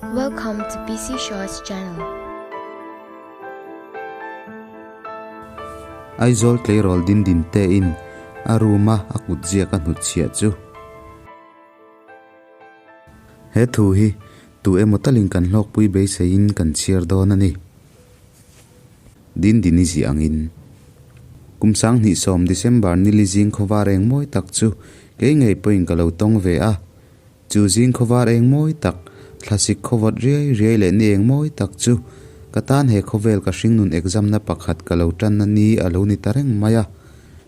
Welcome to PC Shorts channel. Aizawl tleirawl din din te in a room a a kut ziak a hnutchhiah chu. He thu hi tu emaw talin kan hlawkpui beiseiin kan chhiar dawn a ni. Din dini ziah angin. Kum 2010 December nili zing khawvar eng mawi tak chu kei ngei pawhin ka lo tawng ve a. Chu zing khawvar eng mawi tak, thlasik khawvawt riai riai leh ni eng mawi tak chu ka tan he khawvel ka hringnun exam na pakhat ka lo tanna ni a lo ni ta reng mai a.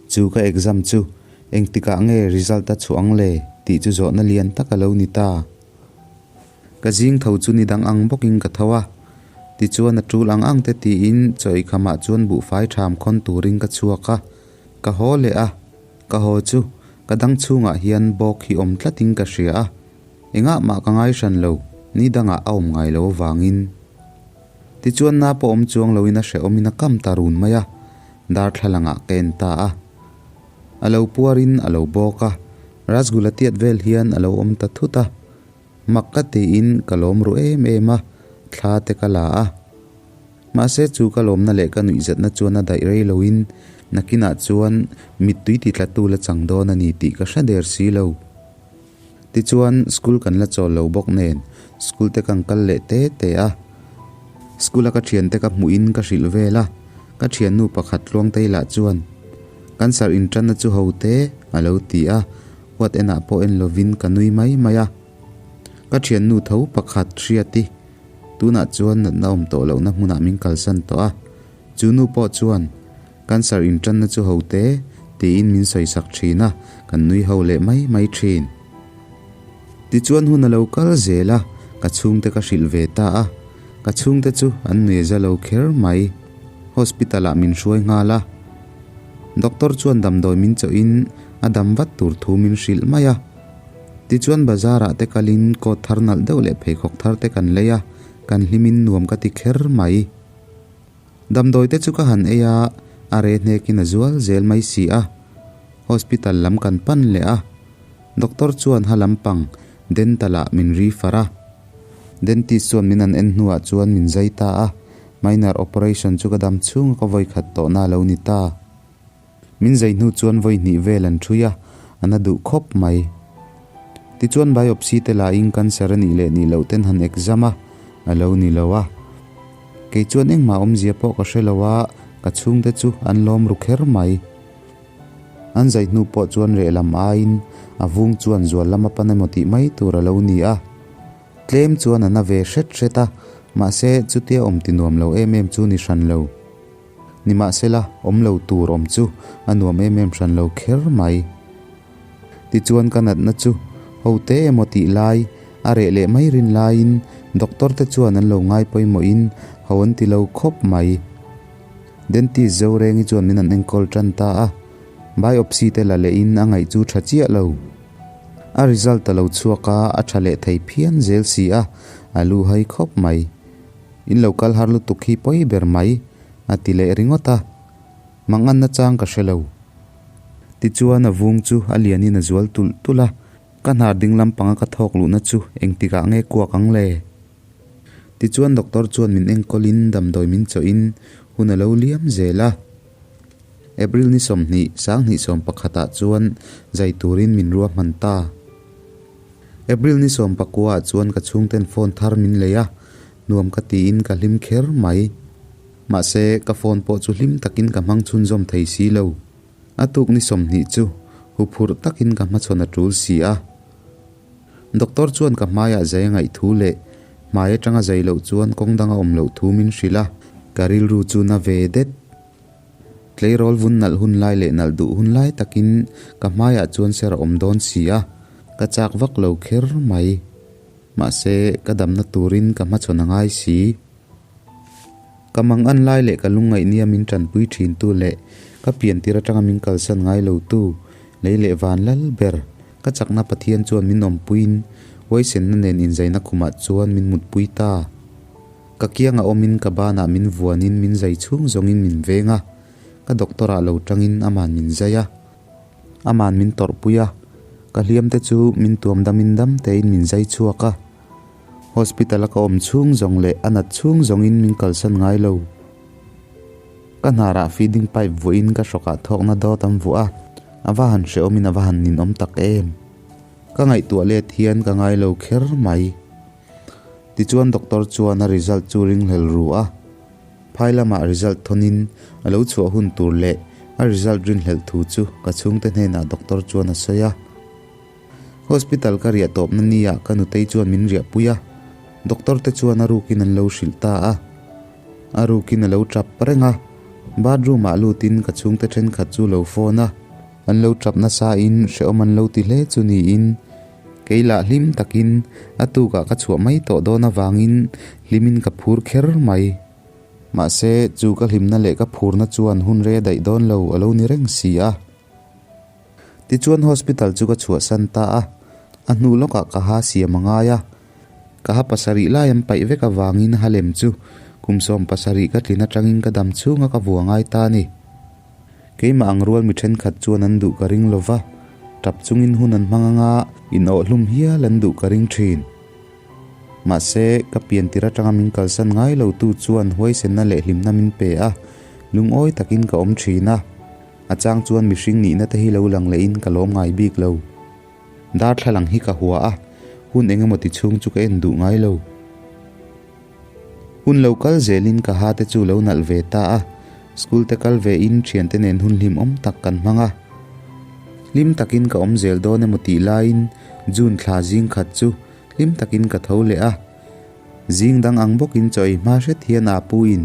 Chu ka exam chu engtikah nge result a chhuah ang le tih chu zawhna lian tak a lo ni ta. Ka zing tho chu ni dang ang bawkin ka tho a. Tichuan a tul ang ang te tiin chaw ikhamah chuan buhfai tham khawn turin ka chhuak a. Ka haw leh a. Ka haw chu ka dang chhungah hian bawk hi awm tlatin ka hria a, engah mah ka ngai hran lo, ni dangah a awm ngai lo avangin. Tichuan na pawh awm chuang loin a hrehawmin a kam ta run mai a, darthlalangah ka en ta a. A lo puarin a lo bawk a, rasgula tiat vel hian a lo awm ta thut a. Mak ka tiin ka lawm ru em em a, thla te ka la a. Mahse chu ka lawmna leh ka nuihzatna chuan a daih rei loin nakinah chuan mittui ti tlatu la chang dawn a ni tih ka hre der si lo. Tichuan school kan la chawl lo bawk nen school te kan kal leh te te a. School a ka thiante ka hmuhin ka hrilh vel a, ka thiannu pakhat Tluangtei lah chuan cancer intanna chu ho te a lo ti a, huat enah pawh en lovin ka nui mai mai a. Ka thiannu tho pakhat hriati Tunah chuan natna awm tawh lohna hmunah min kalsan tawh a, chu nu pawh chuan cancer intanna chu ho te tiin min sawisak thin a, kan nui ho leh mai mai thin. Tichuan hun a lo kal zel a, ka chhungte ka hrilh ve ta a, ka chhungte chu an nui za lo kher mai. Hospital ah min hruai nghal a, doctor chuan damdawi min chawhin a dam vat tur thu min hrilh mai a. Tichuan bazar ah te kalin coat thar nalh deuh leh pheikhawk thar te kan lei a, kan hlimin nuam ka ti kher mai. Damdawi te chu ka han ei a, a re hnekin a zual zel mai si a. Hospital lam kan pan leh a, doctor chuan ha lampang dental ah min refer a. Dentist chuan min an en hnuah chuan min zai ta a, minor operation chu ka dam chhung a ka vawikhat tawhna a lo ni ta. Min zai hnu chuan vawi hnih vel an ṭhui a, a na duh khawp mai. Tichuan biopsy te lahin cancer a nih leh nih loh ten han exam a, a lo ni lo a. Kei chuan engmah awmzia pawh ka hre lo a, ka chhungte chu an lawm ru kher mai. An zai hnu pawh chuan reh lam aiin a vung chuan zual lam a pan emaw tih mai tur a lo ni a. Tlem chuan a na ve hret hret a, mahse chutia awm ti nuam lo em em chu ni hran lo. Nimahsela, awm lo tur awm chu a nuam em em hran lo kher mai. Tichuan ka natna chu ho te emaw tih lai, a reh leh mai rin laiin doctor te chuan an lo ngai pawimawhin ho an ti lo khawp mai. Dentist Zorengi chuan min an enkawl tan ta a, biopsy te la lehin a ngaih chu tha chiah lo. A result a lo chhuak a, a tha leh thei phian zel si a, a lu hai khawp mai. In lo kal har lutuk hi pawi ber mai, a ti leh ringawt a. Manganna chang ka hre lo. Tichuan a vung chu a lianin a zual tulh tulh a, ka hnar ding lampanga ka thawk luhna chu engtikah nge kuak ang le? Tichuan doctor chuan min enkawlin damdawi min chawhin hun a lo liam zel a. April ni 20, 2011 ah chuan zai turin min ruahman ta. April ni 19 ah chuan ka chhungten phone thar min lei a, nuam ka tiin ka hlim kher mai. Mahse, ka phone pawh chu hlim takin ka hmang chhunzawm thei si lo. A tuk ni 20 chu huphurh takin ka hmachhawn a tul si a. Doctor chuan ka hmaiah zai a ngaih thu leh hmai atanga zai loh chuan kawng dang a awm loh thu min hrilh a, ka rilru chu na ve det. Tleirawl vun nalh hun lai leh nalh duh hun lai takin ka hmaiah chuan ser a awm dawn si a, ka chak vak lo kher mai. Mahse, ka damna turin ka hmachhawn a ngai si. Ka mangan lai leh ka lungngaih nia min tanpui thintu leh ka piantir atanga min kalsan ngai lotu lei leh van lal ber ka chakna Pathian chuan min awmpuiin huaisenna nen inzaina khumah chuan min mutpui ta. Ka kiangah awmin ka banah min vuanin min zai chhung zawngin min veng a, ka doctor ah lo tangin aman min zai a, aman min tawrhpui a, ka hliam te chu min tuam damin dam tein min zai chhuak a. Hospital a ka awm chhung zawng leh a nat chhung zawngin min kalsan ngai lo. Ka hnarah feeding pipe vuahin ka hrawkah thawkna dawt an vuah a, a va han hrehawmin a va han ninawm tak em. Ka ngaihtuah let hian ka ngai lo kher mai. Tichuan doctor chuan a result chu ringhlel ru a, phai lamah result thawnin a lo chhuah hun tur leh a result rinhlelh thu chu ka chhungte hnenah doctor chuan a sawi a. Hospital ka riah tawpna nia ka nutei chuan min riahpui a, doctor te chuan a rukin an lo hrilh ta a. A rukin a lo tap reng a, bathroom ah lutin ka chhungte thenkhat chu lo phone a, an lo tap nasa in hrehawm an lo ti hle chu niin kei lah hlim takin a tukah ka chhuah mai tawh dawn avangin hlimin ka phur kher mai. Mahse chu ka hlimna leh ka phurna chuan hun rei a daih dawn lo a lo ni reng si a. Tichuan hospital chu ka chhuahsan ta a, a hnu lawkah ka ha siam a ngai a. Ka ha pasarih lai an paih vek avangin ha lem chu kum 70 ka tlin atangin ka dam chhunga ka vua ngai ta a ni. Keimah ang rual mi thenkhat chuan an duh ka ring lova, tap chungin hun an hmang anga inawhhlum hial an duh ka ring thin. Mahse, ka pian tir atanga min kalsan ngai lo tu chuan huaisenna leh hlimna min pe a, lungawi takin ka awm thin a. A chang chuan mihring nihna te hi lo lang lehin ka lawm ngai bik lo. Darthlalang hi ka hua a, hun eng emaw ti chhung chu ka en duh ngai lo. Hun lo kal zelin ka ha te chu lo nalh ve ta a, school te kal ve in thiante nen hun hlimawm tak kan hmang a. Hlim takin ka awm zel dawn emaw tih laiin June thla zing khat chu hlim takin ka tho leh a. Zing dang ang bawkin chaw ei hma hret hian a pu in,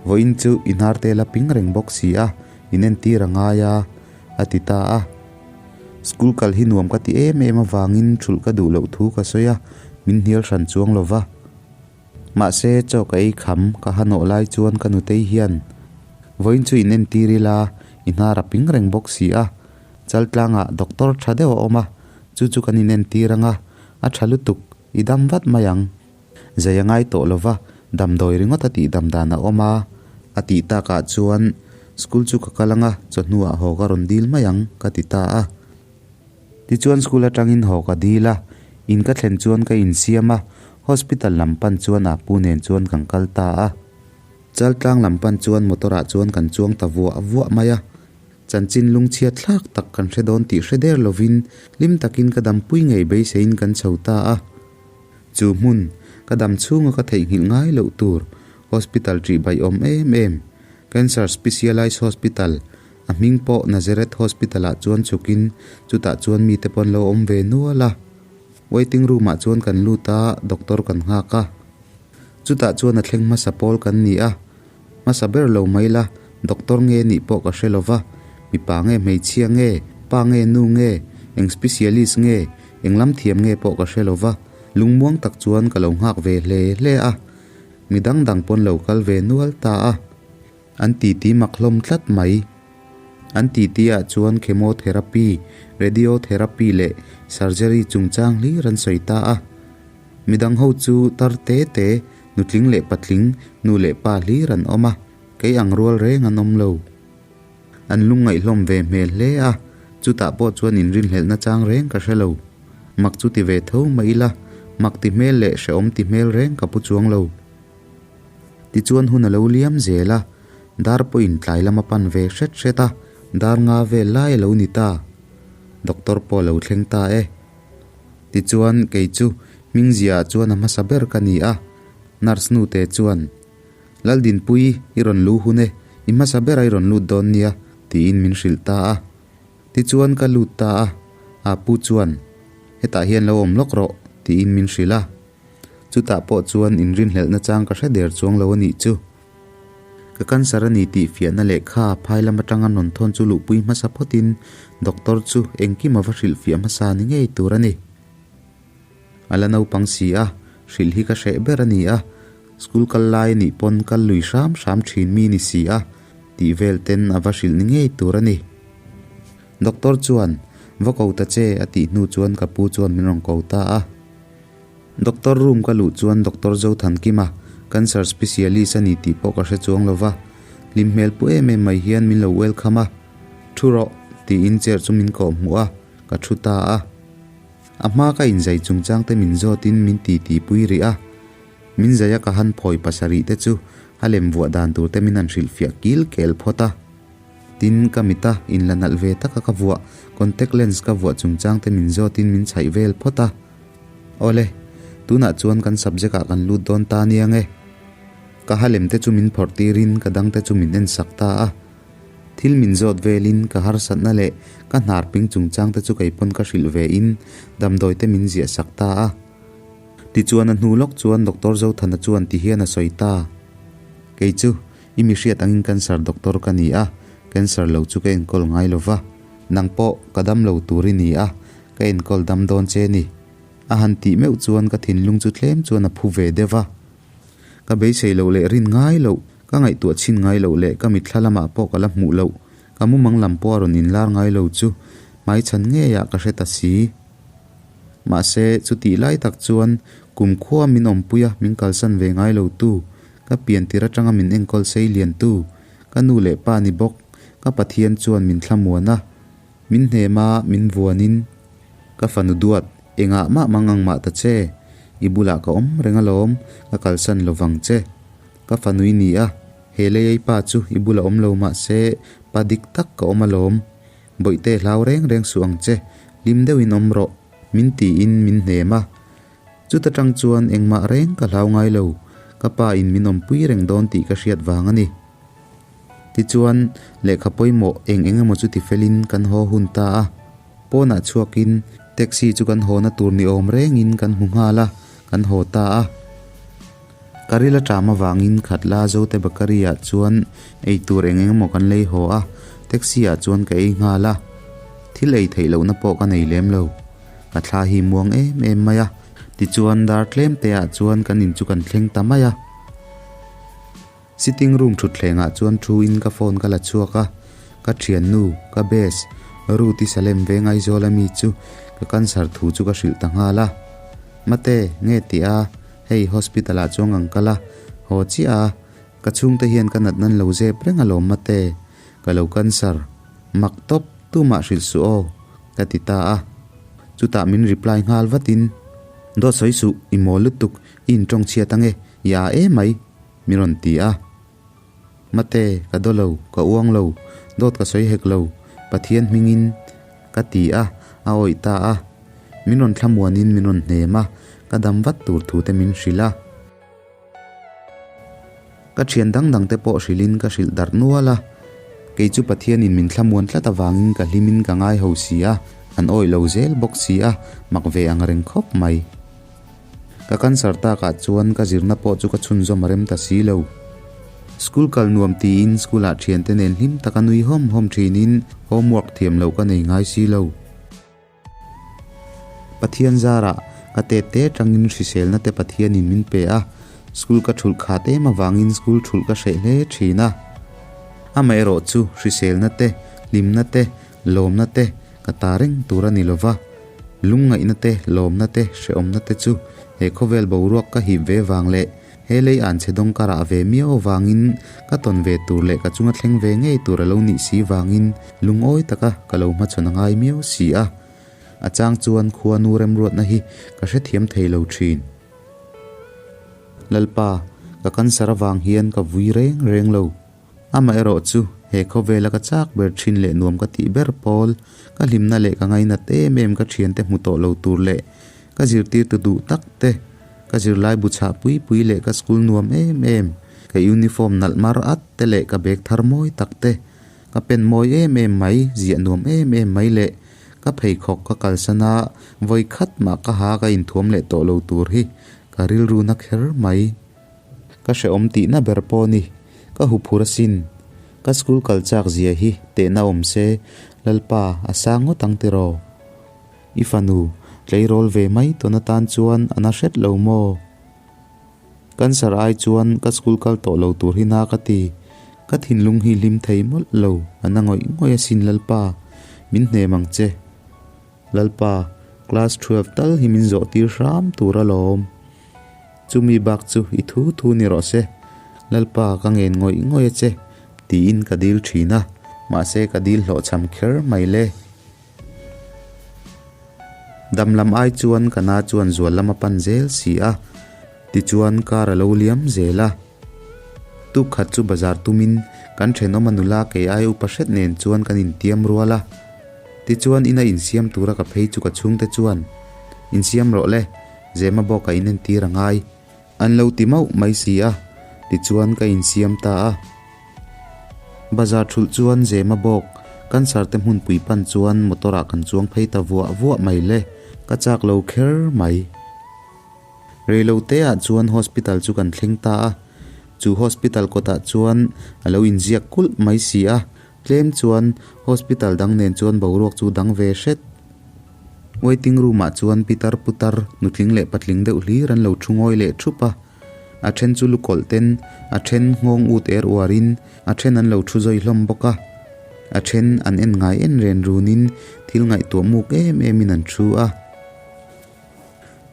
Vawiin chu i hnar te la ping reng bawk si a, in entir a ngai a, a ti ta a. School kal hi nuam ka ti em em avangin thulh ka duh loh thu ka sawi a, min hnial hran chuang lo va. Mahse, chaw ka ei kham ka ha nawh lai chuan ka nutei hian, Vawiin chu in entir ila, i hnar a ping reng bawk si a, Chaltlangah doctor tha deuh a awm a, chu chu kan in entir ang a, a tha lutuk. I dam vat mai ang. Zai a ngai tawh lo va, damdawi ringawt a tih dam dan a awm a. A tih takah chuan school chu ka kal ang a, chawhnuah haw ka rawn dil mai ang, ka ti ta a. Tichuan school atangin haw ka dil a, in ka thlen chuan ka insiam a, hospital lam pan chuan a pu nen chuan kan kal ta a. Chaltlang lam pan chuan motor ah chuan kan chuang ta vuah vuah mai a. Chanchin lungchhiat thlak tak kan hre dawn tih hre der lovin hlim takin ka dampui ngei beiseiin kan chho ta a. Chu hmun, ka dam chhunga ka theihnghilh ngai loh tur hospital ṭih baihawm em em, Cancer Specialised Hospital, a hming pawh Nazareth Hospital ah chuan chhukin chutah chuan mite pawn lo awm ve nual a. Waiting room ah chuan kan lut a, doctor kan nghak a. Chutah chuan a thleng hmasa pawl kan ni a. Hmasa ber lo mai la, doctor nge nih pawh ka hre lova, mipa nge hmeichhia nge, pa nge nu nge, eng specialist nge, eng lam thiam nge pawh ka hre lova, lungmuang tak chuan ka lo nghak ve hle hle a, mi dang dang pawn lo kal ve nual ta a. An titi mak hlawm tlat mai. An titi ah chuan chemotherapy, radiotherapy leh surgery chungchang hlir an sawi ta a. Midang ho chu tar te te, nutling leh patling, nu leh pa hlir an awm a, kei ang rual reng an awm lo. An lungngaih hlawm ve hmel hle a, chutah pawh chuan inrinhlelhna chang reng ka hre lo. Mak chu ti ve tho mah ila, mak ti hmel leh hrehawm ti hmel reng ka pu chuang lo. Tichuan hun a lo liam zel a, dar pawhin tlai lam a pan ve hret hret a, dar nga vel lai a lo ni ta. Doctor pawh a lo thleng ta e. Tichuan, kei chu Hmingzia ah chuan a hmasa ber ka ni a, nurse nu te chuan, Laldinpui, i rawn lu hun e, i hmasa ber a i rawn lut dawn nia, tiin min hrilh ta a. Tichuan ka lut ta a, Apu chuan, Hetah hian lo awm lawk rawh, tiin min hrilh a. Chutah pawh chuan inrinhlelh nachang ka hre der chuang lo a nih chu. Ka cancer a ni tih fiahna lehkha phai lam atanga rawn thawn chu luhpui hmasa phawtin doctor chu engkim a va hrilhfiah hmasa ni ngei tur a ni. A la naupang si a, hrilh hi ka hreh ber a ni a, school kal lai a nih pawn kal lui hram hram thin mi ni si a, tih vel ten a va hrilh ni ngei tur a ni. Doctor chuan, Va ko ta che a tih hnu chuan ka pu chuan min rawn ko ta a. Doctor room ka luh chuan Doctor Zothankima, cancer specialist a ni tih pawh ka hre chuang lo va, hlim hmel pu em em mai hian min lo welcome a, Thu rawh, tiin chair chu min kawh hmuh a, ka thu ta a. A hma ka inzai chungchang te min zawtin min titi pui rih a. Min zai a ka han phawi pasarih te chu a lem vuah dan tur te min han hrilhfiah kil kel phawt a. Tin, ka mita inla nalh ve taka ka vuah contact lens ka vuah chungchang te min zawtin min chhaih vel phawt a. Awle, tunah chuan kan subject ah kan lut dawn ta nia nge. Ka ha lem te chu min phawrh tirin ka dang te chu min en sak ta a. Thil min zawt velin ka harsatna leh ka hnar ping chungchang te chu kei pawn ka hrilh ve in damdawi te min ziah sak ta a. Tichuan a hnu lawk chuan Doctor Zothana chuan ti hian a sawi ta. Kei chu i mi hriat angin cancer doctor ka ni a, cancer lo chu ka enkawl ngai lo va, nang pawh ka dam lo tur i ni a, ka enkawl dam dawn che ni. A han tih meuh chuan ka thinlung chu tlem chuan a phu ve deuh va. Ka beisei loh leh rin ngai loh, ka ngaihtuah chhin ngai loh leh ka mitthla lamah pawh ka la hmuh loh, ka mumang lam pawh a rawn inlar ngai lo chu hmaichhan ngeiah ka hre ta si. Mahse, chutih lai tak chuan kumkhua min awmpui a, min kalsan ve ngai lo tu, ka piantir atanga min enkawl sei lian tu, ka nu leh pa ni bawk, ka Pathian chuan min thlamuan a, min hnem a, min vuanin, Ka fanu duat, engah mah mang ang mah ta che, i bulah ka awm reng alawm, ka kalsan lo vang che. Ka fanu i ni a, he lei pa chu i bulah awm lo mah se, pa dik tak ka awm alawm. Bawihte hlau reng reng suh ang che, hlim deuhin awm rawh, min tiin min hnem a. Chuta tang chuan engmah reng ka hlau ngai lo, ka pa in min awmpui reng dawn tih ka hriat vang a ni. Tichuan, lehkha pawimawh eng eng emaw chu tifelin kan haw hun ta a. Pawnah chhuakin taxi chu kan hawna tur ni awm rengin kan hmu nghal a, kan haw ta a. Ka ril a ṭam avangin Khatla Zote Bakery ah chuan ei tur eng eng emaw kan lei haw a, taxi ah chuan ka ei nghal a. Thil ei theih lohna pawh ka nei lem lo. Ka thla hi muang em em mai a. Tichuan dar tlem te ah chuan kan in chu kan thleng ta mai a. Sitting room thutthleng ah chuan thu in ka phone ka la chhuak a, ka thiannu, ka best, Ruth i Salem veng Aizawl ami chu ka cancer thu chu ka hrilh ta nghal a. Mate, nge tih a, hei hospital ah chuan kan kal a, haw chiah a, ka chhungte hian ka nat nan lo zep reng alawm mate, ka lo cancer, mak tawp, tumah hrilh suh aw, ka ti ta a. Chutah min reply nghal vatin, Dawt sawi suh, i mawl lutuk, i intawng chhiat ange, i aa emai. Mi rawn ti a. Mate, ka daw lo, ka uang lo, dawt ka sawi hek lo, Pathian hmingin ka ti a, a awih ta a. Min rawn thlamuanin min rawn hnem a, ka dam vat tur thu te min hrilh a. Ka thian dang dang te pawh hrilhin ka hrilh darh nual a. Kei chu Pathianin min thlamuan tlat avangin ka hlimin ka ngai ho si a, an awih lo zel bawk si a, mak ve ang reng khawp mai. Ka cancer takah chuan ka zirna pawh chu ka chhunzawm a rem ta si lo. School kal nuam tiin school ah thiante nen hlim taka nui hawm hawm thinin homework thiam loh ka nei ngai si lo. Pathian zarah ka tet te tangin hriselna te Pathianin min pe a, school ka thulh khat em avangin school thulh ka hreh hle thin a. Amaherawh chu hriselna te, hlimna te, lawmna te ka ta reng tur a ni lova. Lungngaihna te, lawmna te, hrehawmna te chu he khawvel boruak ka hip ve vang leh he lei an chhe dawng ka rah ve miau avangin ka tawn ve tur leh ka chunga thleng ve ngei tur a lo nih si vangin lungawi taka ka lo hmachhawn a ngai miau si a. A chang chuan khuanu remruatna hi ka hrethiam thei lo thin. Lalpa, ka cancer avang hian ka vui reng reng lo. Amaherawh chu, he khawvela ka chak ber thin leh nuam ka tih ber pawl, ka hlimna leh ka ngainat em em ka thiante hmu tawh lo tur leh ka zirtirtu duh tak te, ka zirlai bu chhah pui pui leh ka school nuam em em, ka uniform nalh mar at te leh ka bag thar mawi tak te, ka pen mawi em em mai, ziah nuam em em mai leh ka pheikhawk ka kalsan a, vawi khat mah ka ha ka inthuam leh tawh lo tur hi ka rilru na kher mai. Ka hrehawm tihna ber pawh ni, ka huphur asin. Ka school kal chak zia hi tehna awm se, Lalpa a sang ngawt ang tiraw? I fanu, tleirawl ve mai tawn atan chuan a na hret lo maw? Cancer ai chuan ka school kal tawh lo tur hi na ka ti. Ka thinlung hi hlim thei mawlh lo, a na ngawih ngawih asin Lalpa, min hnem ang che. Lalpa, class 12 tal hi min zawh tir hram tur alawm. Chumi bak chu i thu thu ni rawh se, Lalpa ka ngen ngawih ngawih a che, tiin ka dil thin a, mahse ka dil hlawhchham kher mai le. Dam lam ai chuan ka na chuan zual lam a pan zel si a, tichuan kar a lo liam zel a. Tuk khat chu bazar tumin kan thenawm a nula kei ai upa hret nen chuan kan intiam rual a. Tichuan ina insiam tura ka phei chu ka chhungte chuan, Insiam rawh le, Zema bawk a inentir a ngai. An lo ti mauh mai si a, tichuan ka insiam ta a. Bazar thulh chuan Zema bawk cancer te hmunpui pan chuan motor ah kan chuang phei ta vuah vuah mai le, ka chak lo kher mai. Reilote ah chuan hospital chu kan thleng ta a, chu hospital kawtah chuan a lo inziak kulh mai si a, tlem chuan hospital dang nen chuan boruak chu dang ve hret. Waiting room ah chuan pitar putar nutling leh patling deuh hlir an lo thu ngawi leh thup a, a then chu lukawlh ten a then nghawng ut er uar in a then an lo thu zawi hlawm bawk a, a then an en ngai en ren run in thil ngaihtuah muk em em in an thu a.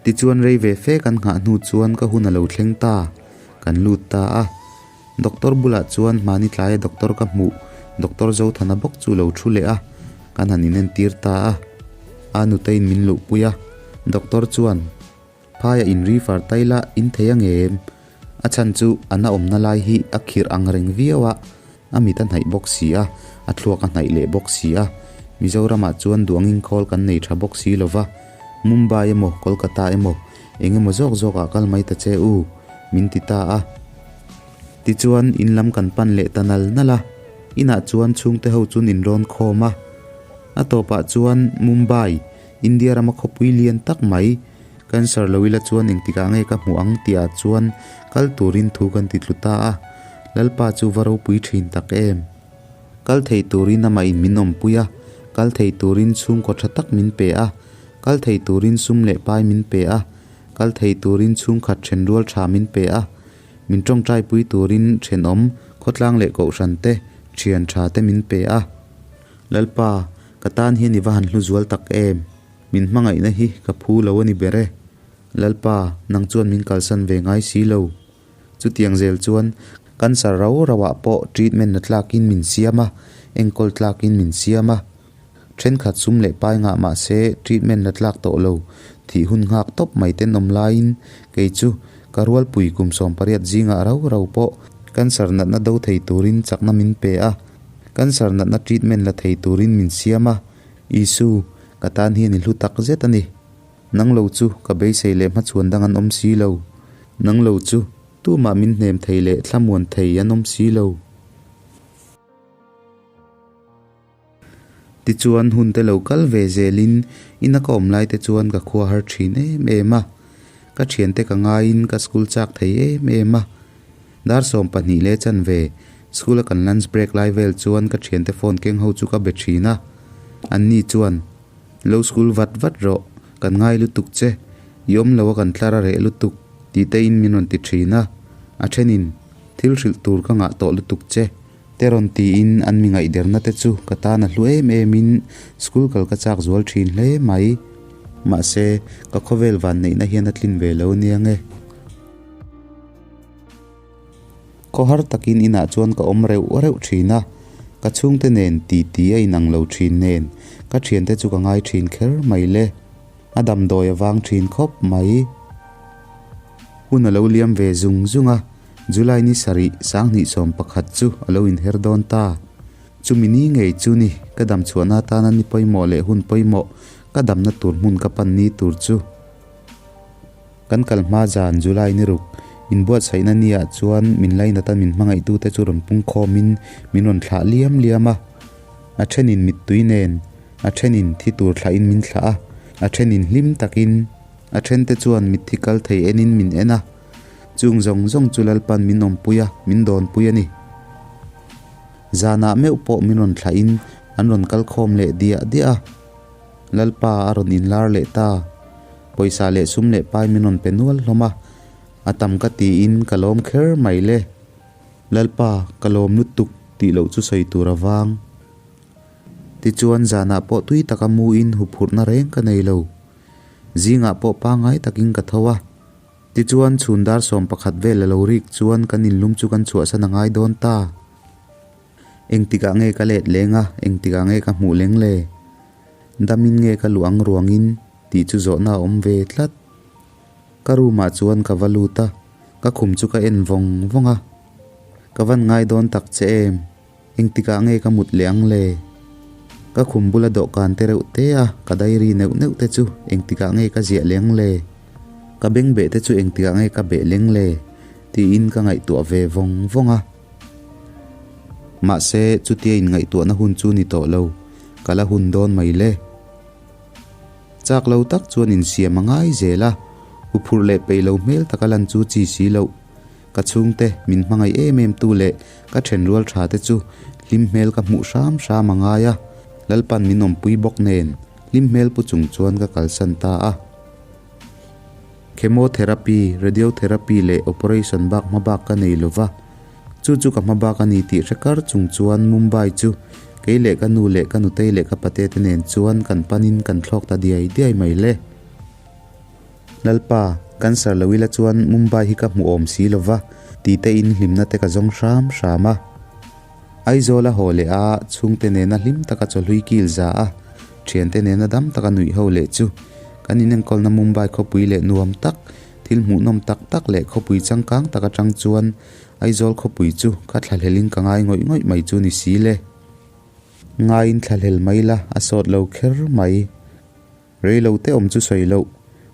Tichuan rei ve fe kan nghah hnu chuan ka hun a lo thleng ta, kan lut ta a. Doctor bulah chuan hmani tlaia doctor ka hmuh Doctor Zothana bawk chu lo thu leh a, kan han inentir ta a. A nutein min luhpui a, doctor chuan, Phaiah in refer tai la, in thei ang em? A chhan chu a na awmna lai hi a khirh ang reng viau a, a mit a hnaih bawk si a, a thluak a hnaih leh bawk si a. Mizoramah chuan duangin khawl kan nei tha bawk si lo va, Mumbai emaw Kolkata emaw eng emaw zawk zawkah kal mai ta che u, min ti ta a. Tichuan in lam kan pan leh ta nal nal a, inah chuan chhungte ho chun in rawn khawm a. A tawpah chuan Mumbai, India rama khawpui lian tak mai, cancer lo ila chuan engtikah nge ka hmuh ang tihah chuan kal turin thu kan ti tlu ta a, Lalpa chu va ropui thin tak em. Kal thei turin amah in min awmpui a, kal thei turin chhungkaw tha tak min pe a, kal thei turin sum leh pai min pe a, kal thei turin chhungkhat thenrual tha min pe a, Min tawngtaipui turin thenawm, khawtlang leh kohhran te, thian tha te min pe a. Lalpa, ka tan hian i va han hlu zual tak em? Min hmangaihna hi ka phu lo a ni ber e. Lalpa, nang chuan min kalsan ve ngai si lo. Chutiang zel chuan cancer rau rauah pawh treatment la tlakin min siam a, enkawl tlakin min siam a. Thenkhat sum leh pai ngah mah se treatment la tlak tawh lo, thih hun nghak tawp mai ten awm laiin kei chu ka rualpui kum 18 zingah rau rau pawh cancer natna do thei turin chakna min pe a, cancer natna treatment la thei turin min siam a, Isu, ka tan hian i hlu tak zet a ni. Nang lo chu ka beisei leh hmachhuan dang an awm si lo. Nang lo chu tumah min hnem thei leh thlamuan thei an awm si lo. Tichuan hun te lo kal ve zelin ina ka awm lai te chuan ka khua har thin em em a, ka thiante ka ngaiin ka school chak thei em em a. Dar 12 leh chanve school a kan lunch break lai vel chuan ka thiante phone keng ho chu ka be thin a, anni chuan lo school vat vat rawh, kan ngai lutuk che, i awm lo a kan tlar a reh lutuk tih te in min rawn ti thin a, a thenin thil hrilh tur ka ngah tawh lutuk che. Te rawn tiin an mi ngaihderna te chu ka tan a hlu em em in school kal ka chak zual thin hle mai. Mahse, ka khawvel vanneihna hian a tlin ve lo nia nge. Khawhar takin inah chuan ka awm reuh reuh thin a, ka chhungte nen ti ti a inang lo thin nen ka thiante chu ka ngai thin kher mai le. A damdawi a vang thin khawp mai. Hun a lo liam ve zung zung a. July ni sarih 2011 chu a lo inher dawn ta. Chumi ni ngei chu ni ka dam chhuahna atana ni pawimawh leh hun pawimawh ka damna tur hmun ka pan ni tur chu. Kan kal hma zan July ni ruk inbuatsaihna ni ah chuan min lainata min hmangaihtute chu rawn pungkhawmin min rawn thlah liam liam a. A thenin mittui nen, a thenin thi tur thlahin min thlah a, a thenin hlim takin, a thente chuan mitthi kal thei enin min en a. Chung zawng zawng chu Lalpan min awmpui a, min dawnpui a ni. Zanah meuh pawh min rawn thlahin an rawn kal khawm leh diah diah a. Lalpa a rawn inlar leh ta. Pawisa leh sum leh pai min rawn pe nual hlawm a, a tam ka tiin ka lawm kher mai le. Lalpa, ka lawm lutuk tih loh chu sawi tur a vang. Tichuan zanah pawh tui taka muin huphurhna reng ka nei lo. Zingah pawh pangngai takin ka tho a. Tichuan, chhun dar 11 vel a lo rik chuan kan inlum chu kan chhuahsan a ngai dawn ta. Engtikah nge ka let leng a, engtikah nge ka hmuh leng le? Damin nge ka luh ang ruangin? Tih chu zawhna a awm ve tlat. Ka room ah chuan ka va lut a, ka khum chu ka en vawng vawng a. Ka van ngai dawn tak che em? Engtikah nge ka mut leh ang le? Ka khum bula dawhkan te reuh te a, ka diary neuh neuh te chu engtikah nge ka ziah leng le? Ka bengbeh te chu engtikah nge ka beh leng le? Tiin ka ngaihtuah ve vawng vawng a. Mahse, chutia inngaihtuahna hun chu ni tawh lo, ka la hun dawn mai le. Chak lo tak chuan insiam a ngai zel a, huphurh leh peih lo hmel taka lan chu chi si loh. Ka chhungte min hmangaih em em tu leh ka thenrual tha te chu hlim hmel ka hmuh hram hram a ngai a, Lalpan min awmpui bawk nen hlim hmel pu chung chuan ka kalsan ta a. Chemotherapy, radiotherapy leh operation bak hma bak ka nei lova, chu chu ka hma bak a ni tih hre kar chung chuan Mumbai chu kei leh ka nu leh ka nutei leh ka pate te nen chuan kan panin kan thlawk ta diai diai mai le. Lalpa, cancer lo ila chuan Mumbai hi ka hmu awm si lo va, ti te in hlimna te ka zawng hram hram a. Aizawl a haw leh a, chhungte nena hlim taka chawhlui kil za a, thiante nena dam taka nuih ho leh chu kan inenkawlna Mumbai khawpui leh nuam tak, thil hmuhnawm tak tak leh khawpui changkang tak atang chuan Aizawl khawpui chu ka thlahlelin ka ngai ngawih ngawih mai chu ni si le. Ngaiin thlahlel mai la a sawt lo kher mai. Rei lo te awm chu sawi loh,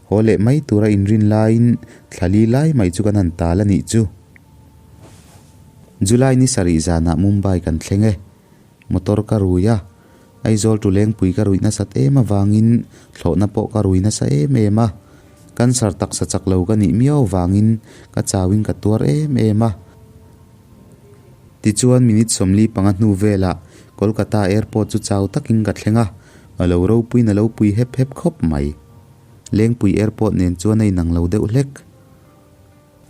haw leh mai tura inrin laiin thla li lai mai chu kan han tal a nih chu. July ni sarih zanah Mumbai kan thleng e. Motor ka rui a, Aizawl Tulengpui ka ruih nasat em avangin thlawhna pawh ka rui nasa em em a. Cancer taksa chak lo ka nih miau avangin ka chauin ka tuar em em a. Tichuan minute 45 hnu velah Kolkata Airport chu chau takin ka thleng a, a lo ropuiin a lo pui hep hep khawp mai. Lengpui Airport nen chuan a inang lo deuh hlek.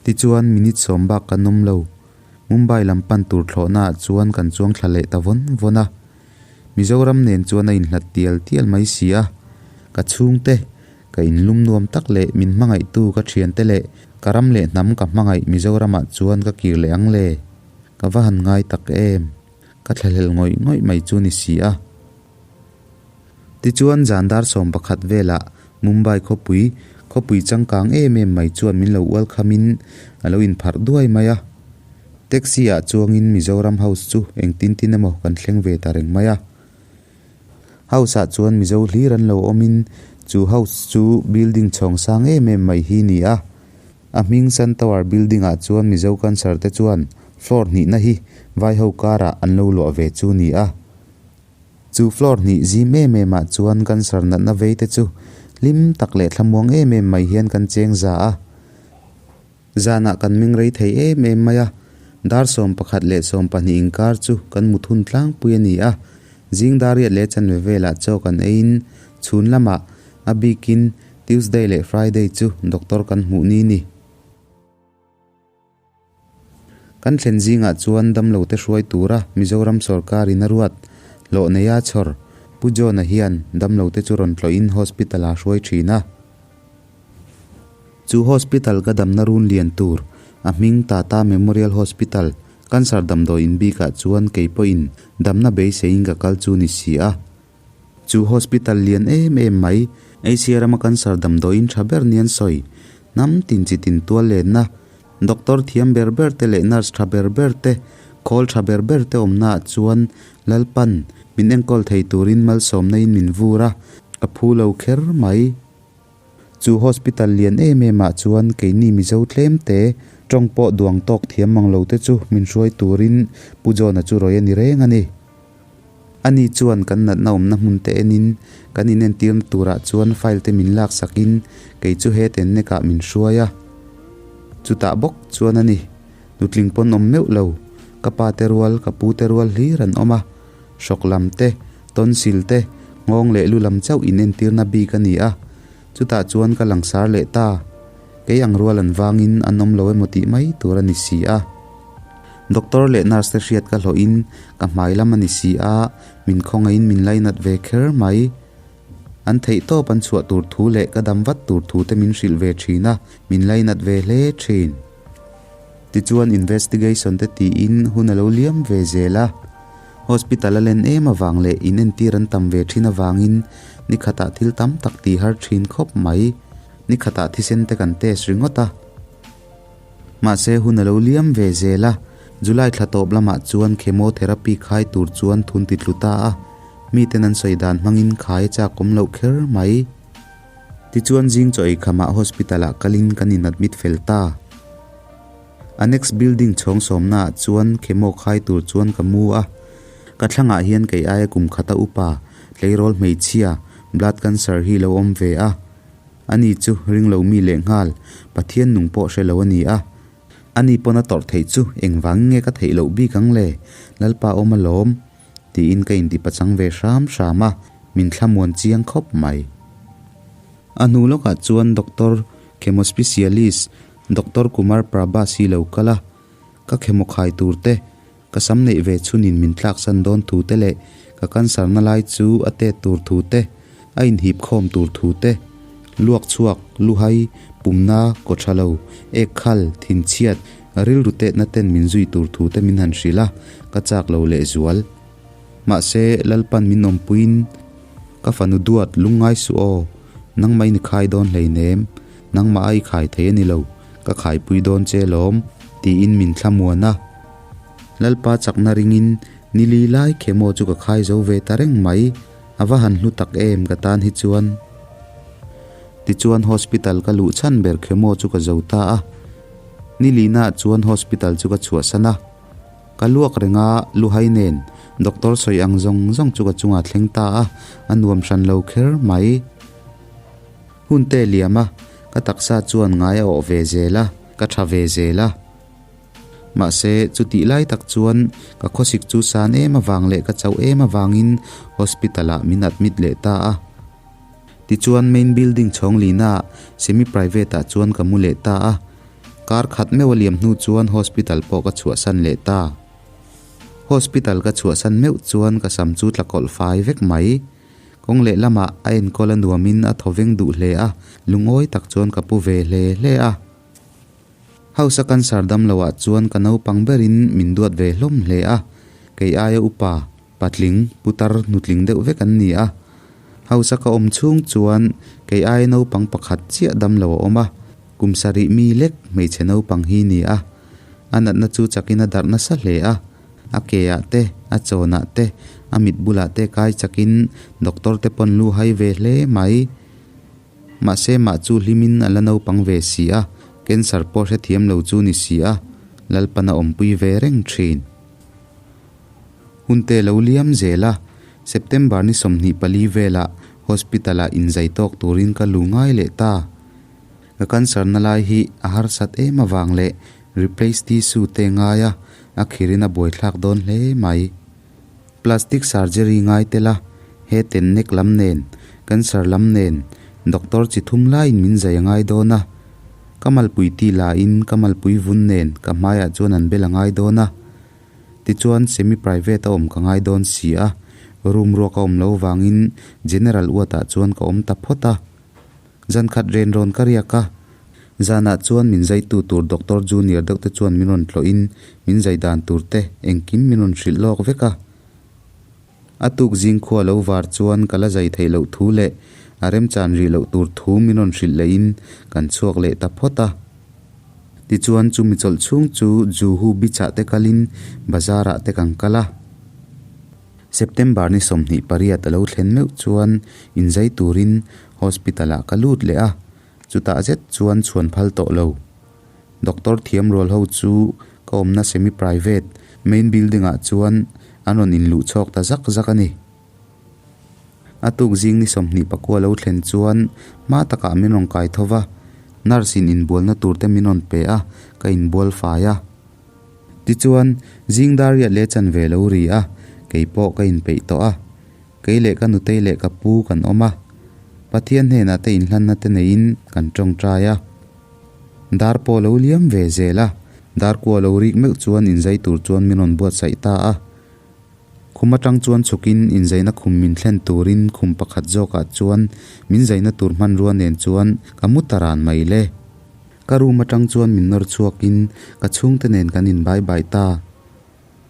Tichuan minute sawm bak kan awm lo. Mumbai lam pan tur thlawhnaah chuan kan chuang thla leh ta vawn vawn a. Mizoram nen chuan a inhlat tial tial mai si a, ka chhungte, Ka inlum nuam tak leh min hmangaihtu ka thiante leh ka ram leh hnam ka hmangaih Mizoramah chuan ka kir leh ang le. Ka va han ngai tak em. Ka thlahlel ngawih ngawih mai chu ni si a. Tichuan zan dar 11 velah Mumbai khawpui, khawpui changkang em em mai chuan min lo ual khamin a lo inpharh duai mai a. Taxi ah chuangin Mizoram House chu engtin tin emaw kan thleng ve ta reng mai a. House ah chuan Mizo hlir an lo awmin chu house chu building chhawng sang em em mai hi ni a. A hming Sun Tower building ah chuan Mizo cancer te chuan floor hnihna hi vai ho karah an lo luah ve chu ni a. Chu floor hnih zim em em ah chuan cancer natna vei te chu hlim tak leh thlamuang em em mai hian kan cheng za a. Zanah kan meng rei thei em em mai a, dar 11 leh 12 inkar chu kan mut hun tlangpui a ni a, zing dar riat leh chanve velah chaw kan eiin chhun lamah a bikin Tuesday leh Friday chu doctor kan hmuh ni ni. Kan thlen zingah chuan damlo te hruai tura Mizoram sawrkarin a ruat hlawh neia chhawr Pu John-a hian damlo te chu rawn tlawhin hospital-ah a hruai thin a. Chu hospital ka damna run lian tur, a hming Tata Memorial Hospital, Cancer damdawi in bikah chuan kei pawhin damna beiseiin ka kal chu ni si a. Chu hospital lian em em mai, Asia rama cancer damdawiin tha ber ni an sawi, hnam tin chi tin tual lenna, doctor thiam ber ber te leh nurse tha ber ber te, khawl tha ber ber te awmnaah chuan Lalpan min enkawl thei turin malsawmna in min vur a, ka phu lo kher mai. Chu hospital lian em em ah chuan keini Mizo tlem te, tawng pawh duang tawk thiam mang lo te chu min hruai turin Pu John-a chu rawi a ni reng a ni. Ani chuan kan natna awmna hmun te enin kan inentirna turah chuan file te min lak sakin kei chu he ten nek ah min hruai a. Chutah bawk chuan a ni, nutling pawn awm meuh lo, ka pa te rual, ka pu te rual hlir an awm a. Hrawk lam te, tonsil te, nghawng leh lu lam chauh inentirna bik a ni a, chutah chuan ka langsar leh ta. Kei ang rual an vangin an awm lo emaw tih mai tur a ni si a. Doctor leh nurse te hriat ka hlawhin ka hmai lam a ni si a, min khawngaihin min lainat ve kher mai. An theih tawp an chhuah tur thu leh ka dam vat tur thu te min hrilh ve thin a, min lainat ve hle thin. Tichuan investigation te tiin hun a lo liam ve zel a. Hospital a len em avang leh in entir an tam ve thin avangin Ni khatah thil tam tak ti har thin khawp mai. Ni khatah thisen te kan test ringawt a. Mahse hun a lo liam ve zel a, July thla tawp lamah chuan chemotherapy khai tur chuan thun ti tlu ta a, miten an sawi dan hmangin khai a chak awm loh kher mai. Tichuan zing chaw ei khamah hospital ah kalin kan in admit fel ta. Annex building chhawng sawmna ah chuan chemo khai tur chuan ka mu a, ka thlangah hian kei aia kum khata upa tleirawl hmeichhia blood cancer hi lo awm ve a. Ani chu ring lo mi leh nghal, Pathian nung pawh hre lo a ni a. Ani pawn a tawrh theih chu engvang nge ka theih loh bik ang le, Lalpa awm alawm, tiin ka inti pachang ve hram hram a, min thlamuan chiang khawp mai. A hnu lawkah chuan Doctor Chemo Specialist Doctor Kumar Prabhas hi lo kal a, ka chemo khai tur te, Ka sam neih ve chhunin min tlaksan dawn thu te leh ka cancer na lai chu a tet tur thu te, a inhip khawm tur thu te, luak chhuak, luhai, pumna, kaw tha lo, ek khal, thinchhiat, rilru tetna ten min zui tur thu te min han hrilh a, ka chak lo leh zual. Mahse, Lalpan min awmpuiin ka fanu duat lungngai suh aw, nangmah in i khai dawn hleinem, nangmah a i khai thei a ni lo, ka khaipui dawn che lawm, tiin min thlamuan a. Lalpa chakna ringin ni li lai chemo chu ka khai zo ve ta reng mai, a va han hlu tak em ka tan hi chuan. Tichuan hospital ka luh chhan ber chemo chu ka zo ta a, ni lina chuan hospital chu ka chhuahsan a, ka luak reng a luhai nen doctor sawi ang zawng zawng chu ka chungah thleng ta a, a nuam hran lo kher mai. Hun te liam a, ka taksa chuan ngai a awh ve zel a, ka tha ve zel a. Mahse, chutih lai tak chuan ka khawsik chu san em avang leh ka chauh em avangin hospital ah min admit leh ta a. Tichuan main building chhawng lina ah semi private ah chuan ka mu leh ta a. Kar khat meuh a liam hnu chuan hospital pawh ka chhuahsan leh ta. Hospital ka chhuahsan meuh chuan ka sam chu tla kawlh fai vek mai. Kawng lehlamah a enkawl a nuamin a thawveng duh hle a, lungawi tak chuan ka pu ve hle hle a. Hausa cancer dam lo ah chuan ka naupang berin min duat ve hlawm hle a, kei aia upa, patling, putar, nutling deuh vek an ni a. Hausa ka awm chhung chuan kei aia naupang pakhat chiah dam lo a awm a, kum sarih mi lek hmeichhe naupang hi ni a. A natna chu chakin a darh nasa hle a, a ke ah te, a chawn ah te, a mit bulah te kai chakin doctor te pawn lu hai ve hle mai. Mahse mah chu hlimin a la naupang ve si a, cancer pawh hrethiam lo chu ni si a, Lalpan a awmpui ve reng thin. Hunte lo liam zel a, September ni 24 velah hospital ah inzai tawk turin ka lu ngai leh ta. Ka cancer na lai hi a harsat em avang leh replace tissue te ngai a, a khirin a buaithlak dawn hle mai. Plastic surgery ngai tel a, he ten nek lam nen, cancer lam nen, doctor chi thum laiin min zai a ngai dawn a. Ka malpui ti lain ka malpui vun nen ka hmaiah chuan an bel a ngai dawn a. Tichuan semi private a awm ka ngai dawn si a, room ruak a awm lo vangin general ward ah chuan ka awm ta phawt a. Zan khat ren rawn ka riak a, zanah chuan min zaitu tur doctor junior deuh te chuan min rawn tlawhin min zai dan tur te engkim min rawn hrilh lawk vek a. A tuk zing khua lo var chuan ka la zai theih loh thu leh a remchan rih loh tur thu min rawn hrilh lehin kan chhuak leh ta phawt a. Tichuan chumi chawlh chhung chu Juhu beach ah te kalin bazar ah te kan kal a. September ni 28 a lo thlen meuh chuan inzai turin hospital ah ka lut leh a, chutah zet chuan chhuan phal tawh lo. Doctor thiam rual ho chu ka awmna semi private main building ah chuan an rawn inluh chhawk ta zak zak a ni. A tuk zing ni 29 lo thlen chuan hma takah min rawn kai tho va, nurse in inbualna tur te min rawn pe a, ka inbual fai a. Tichuan, zing dar riat leh chanve lo ri a, kei pawh ka inpeih tawh a. Kei leh ka nutei leh ka pu kan awm a. Pathian hnenah te inhlanna te neiin kan tawngtai a. Dar pawh lo liam ve zel a, dar kua lo rik meuh chuan inzai tur chuan min rawn buatsaih ta a. Khum atang chuan chhukin inzaina khum min thlen turin khum pakhat zawkah chuan min zaina tur hmanrua nen chuan ka mu ta ran mai le. Ka room atang chuan min nawr chhuakin ka chhungte nen kan in bye bye ta.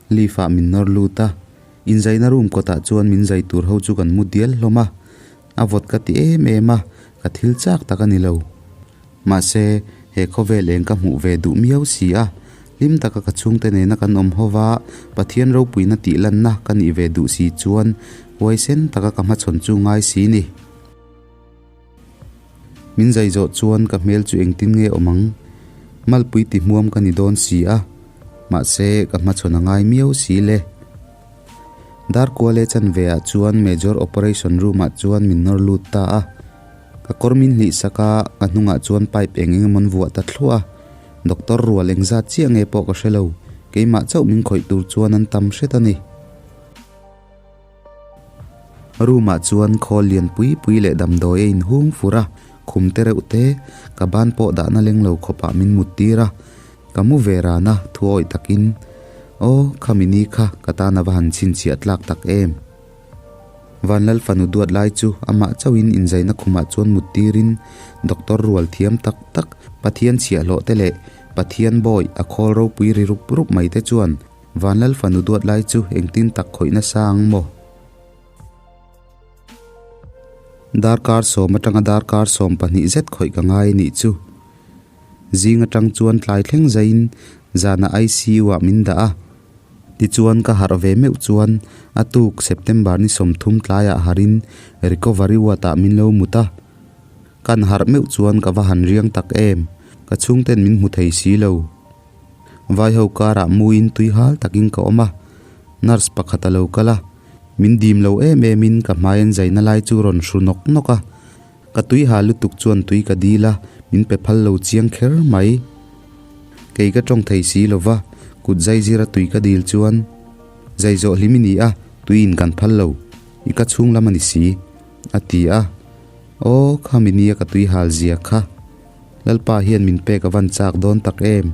Lift ah min nawr lut a, inzaina room kawtah chuan min zai tur ho chu kan mu dial hlawm a. A vawt ka ti em em a, ka thil chak tak a ni lo. Mahse, he khawvel eng ka hmuh ve duh miau si a, hlim taka ka chhungte nena kan awm ho va, Pathian ropuina tih lanna ka nih ve duh si chuan huaisen taka ka hmachhawn chu ngai si ni. Min zai zawh chuan ka hmel chu engtin nge awm ang? Malpui ti hmuam ka ni dawn si a, mahse ka hmachhawn a ngai miau si le. Darkuale chanve ah chuan Major Operation Room ah chuan min nawr lut ta a. Ka kawr min hlih sak a, ka hnungah chuan pipe eng eng emaw an vuah ta thluah a. Doctor rual engzat chiah nge pawh ka hre lo, keimah chauh min khawih tur chuan an tam hret a ni. Room ah chuan khawl lian pui pui leh damdawi a inhung fur a, khum te reuh te, ka ban pawh dahna leng lo khawpah min mut tir a, ka mu ve ran a, thu awih takin, Aw, khami ni kha ka tan a va han chhinchhiah tlak tak em? Vanlal fanu duat lai chu amah chauhin inzaina khumah chuan mut tirin doctor rual thiam tak tak, Pathian chhiahhlawh te leh Pathian bawi a khawl ropui ri rup rup mai te chuan Vanlal fanu duat lai chu engtin tak khawih nasa ang maw? Darkar sawm atanga darkar 12 zet khawih ka ngai a nih chu. Zing atang chuan tlai thleng zaiin zanah ICU ah min dah a. Tichuan ka harh ve meuh chuan a tuk September ni 30 tlaiah harhin recovery ward ah min lo mut a. Kan harh meuh chuan ka va han riang tak em, ka chhungten min hmu thei si lo. Vaiho karah muin tui hal takin ka awm a, nurse pakhat a lo kal a, min dim lo em em in ka hmai an zaina lai chu rawn hru nawk nawk a, ka tui hal lutuk chuan tui ka dil a, min pe phal lo chiang kher mai. Kei ka tawng thei si lo va, kut zai zira tui ka dil chuan zai zawh hlim i ni a, tui in kan phal lo, i ka chhung lam a ni si, a ti a, aw khami nia ka tui hal zia kha. Lalpa hian min pek a van chak dawn tak em?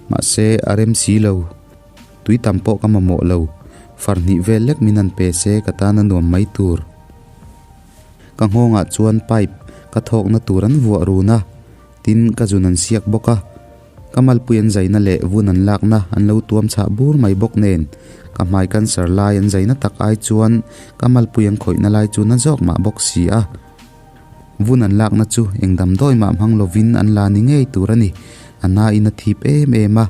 Mahse, a rem si lo. Tui tam pawh ka mamawh lo. Far hnih vel lek min han pe se ka tan a nuam mai tur. Ka nghawngah chuan pipe ka thawkna tur an vuah run a, tin ka zun an siak bawk a. Ka malpui an zaina leh vun an lakna an lo tuam chhah bur mai bawk nen, ka hmai cancer lai an zaina tak ai chuan ka malpui an khawihna lai chu na zawk mah bawk si a. Vun an lakna chu eng damdawi mah hmang lovin an la ni ngei tur a ni. A nain a thip em em a.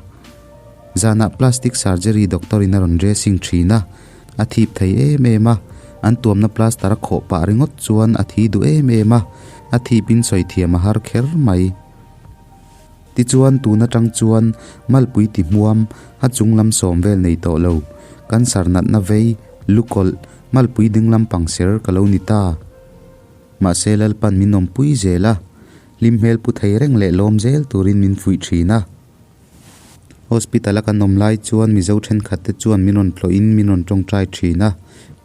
Zanah plastic surgery doctor in a rawn dressing thin a. A thip thei em em a. An tuamna plaster a khawh pah ringawt chuan a thi duh em em a. A thipin sawi thiam a har kher mai. Tichuan tun atang chuan malpui ti hmuam a chung lam sawm vel nei tawh lo. Cancer natna vei, lukawlh, malpui ding lampang ser ka lo ni ta. Mahse Lalpan min awmpui zel a, hlim hmel pu thei reng leh lawm zel turin min fuih thin a. Hospital a kan awm lai chuan Mizo thenkhat te chuan min rawn tlawhin min rawn tawngtai thin a,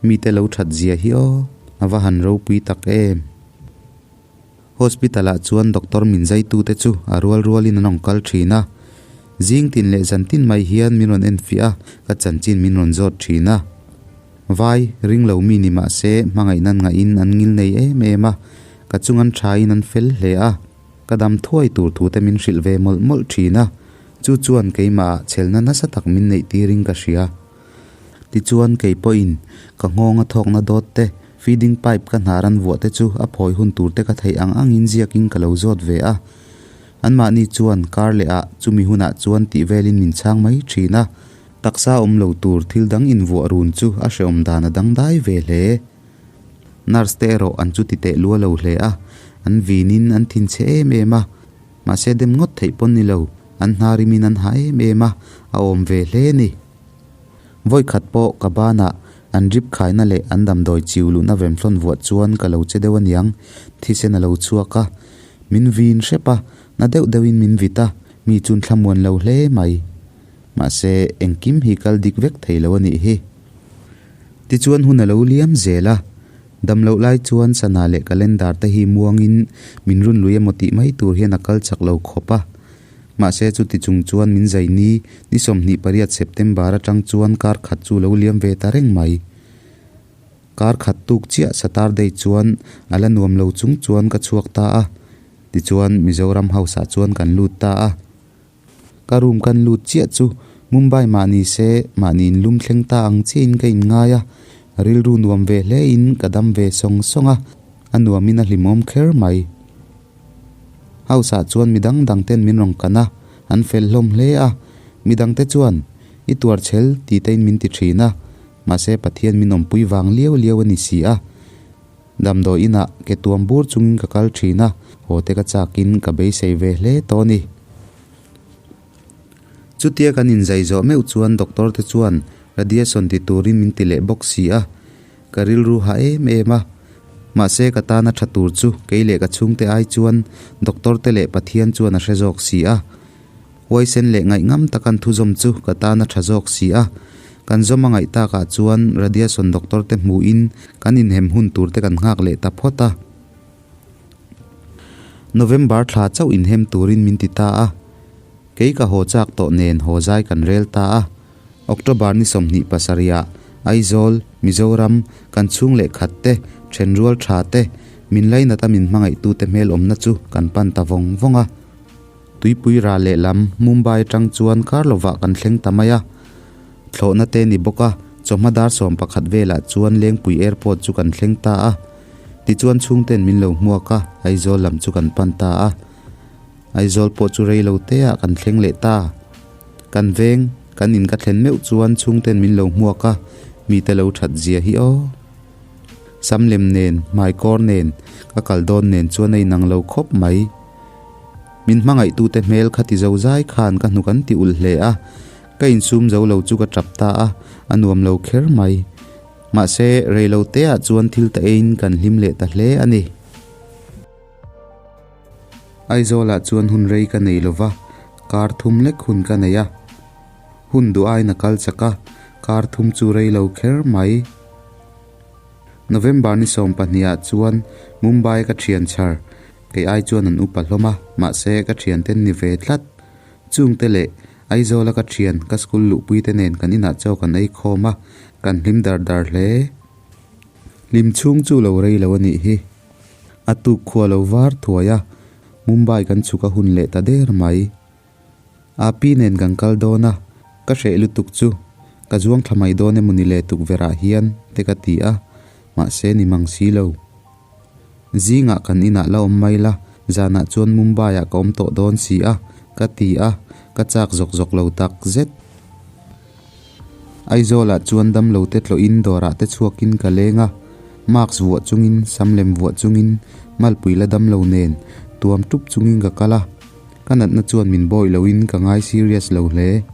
mite lo that zia hi aw, a va han ropui tak em. Hospital ah chuan doctor min zaitu te chu a rual rualin an rawn kal thin a, zing tin leh zan tin mai hian min rawn enfiah a, ka chanchin min rawn zawt thin a. Vai, ring lo mi ni mah se hmangaih nan ngahin an ngil nei em em a, ka chung an thain an fel hle a, ka dam thuai tur thu te min hrilh ve mawlh mawlh thin a, chu chuan keimahah chhelna nasa tak min neih tirin ka hria. Tichuan kei pawhin ka nghawnga thawkna dawt te, feeding pipe ka hnar an vuah te chu a phawi hun tur te ka theih ang angin ziakin ka lo zawt ve a. Anmahni chuan kar leh ah chumi hunah chuan tih velin min chhang mai thin a. Taksa awm lo tur thil dang invuah run chu a hrehawm dan a dangdai ve hle. Nurse te erawh an chu ti teh lua lo hle a, an vinin an thinchhe em em a, mahse dem ngawt theih pawn ni lo, an hna rimin an ha em em a, a awm ve hle ni. Vawikhat pawh ka banah an drip khaina leh an damdawi chiu luhna vemhlawn vuah chuan ka lo che deuh aniang, thisen a lo chhuak a, min vin hrep a, na deuh deuhin min vit a, mi chun thlamuan lo hle mai. Mahse, engkim hi kal dik vek thei lo a nih hi. Tichuan hun a lo liam zel a, dam loh lai chuan sana leh calendar te hi muangin min run lui emaw tih mai tur hian a kal chak lo khawp a. Mahse, chuti chung chuan min zai ni, ni 28 September atang chuan kar khat chu lo liam ve ta reng mai. Kar khat tuk chiah Saturday chuan a la nuam lo chung chuan ka chhuak ta a, tichuan Mizoram House ah chuan kan lut ta a. Ka room kan lut chiah chu Mumbai mah ni se mahni in lum thleng ta ang chiahin ka inngai a, rilru nuam ve hle in ka dam ve sawng sawng a. A nuamin a hlimawm kher mai. House ah chuan midang dang ten min rawn kan a, an fel hlawm hle a. Midang te chuan, I tuar chhel ti te in min ti thin a, mahse Pathian min awmpui vang liau liau a ni si a. Damdawi inah ke tuam bur chungin ka kal thin a, haw te ka chakin ka beisei ve hle tawh a ni. Chutia kan inzai zawh meuh chuan doctor te chuan radiation ti turin min ti leh bawk si a, ka rilru ha em em a. Mahse ka tana tha tur chu kei leh ka chhungte ai chuan doctor te leh Pathian chuan a hre zawk si a. Huaisen leh ngaihngam takan thuzawm chu ka tana tha zawk si a. Kan zawm a ngaih takah chuan radiation doctor te hmuhin kan inhem hun tur te kan nghak leh ta phawt a. November thla chauh inhem turin min ti ta a, kei ka haw chak tawh nen haw zai kan rel ta a. October ni 27 ah Aizawl, Mizoram, kan chhung leh khat te, thenrual tha te, min lainat a min hmangaihtute hmel awmna chu kan pan ta vawng vawng a. Tuipui ral lehlam Mumbai atang chuan kar lovah kan thleng ta mai a. Thlawhna te ni bawk a, chawhma dar 11 velah chuan Lengpui Airport chu kan thleng ta a. Tichuan chhungten min lo hmuak a, Aizawl lam chu kan pan ta a. Aizawl pawh chu rei lo te ah kan thleng leh ta. Kan veng, kan in ka thlen meuh chuan chhungten min lo hmuak a, mite lo that zia hi aw. Sam lem nen, hmaikawr nen, ka kal dawn nen chuan a inang lo khawp mai. Min hmangaihtute hmel kha ti zo zai khan ka hnuk an ti ulh hle a, ka insum zo lo chu ka tap ta a, a nuam lo kher mai. Mahse, reiloteah chuan thil ta eiin kan hlim leh ta hle a ni. Aizawlah chuan hun rei ka nei lova, kar thum lek hun ka nei a. Hun duh aiin a kal chak a, kar thum chu rei lo kher mai. November ni 12 ah chuan Mumbai ka thian chhar, kei ai chuan an upa hlawm a, mahse ka thianten ni ve tlat. Chungte leh Aizawla ka thian, ka school luhpui te nen kan inah chaw kan ei khawm a, kan hlim dar dar hle. Hlim chhung chu lo rei lo a nih hi. A tuk khua lo var thuai a, Mumbai kan chhuk a hun leh ta der mai. Api nen kan kal dawn a, ka hreh lutuk chu ka zuang thla mai dawn emaw ni le tukverh ah hian te ka ti a, mahse ni mang si lo. Zingah kan inah la awm mai la, zanah chuan Mumbai-ah ka awm tawh dawn si a, ka ti a, ka chak zawk zawk lo tak zet. Aizawlah chuan damlo te tlawhin dawrah te chhuakin ka leng a, mask vuah chungin, sam lem vuah chungin, malpui la damlo nen, tuam tup chungin ka kal a, ka natna chuan min bawih loin ka ngai serious lo hle.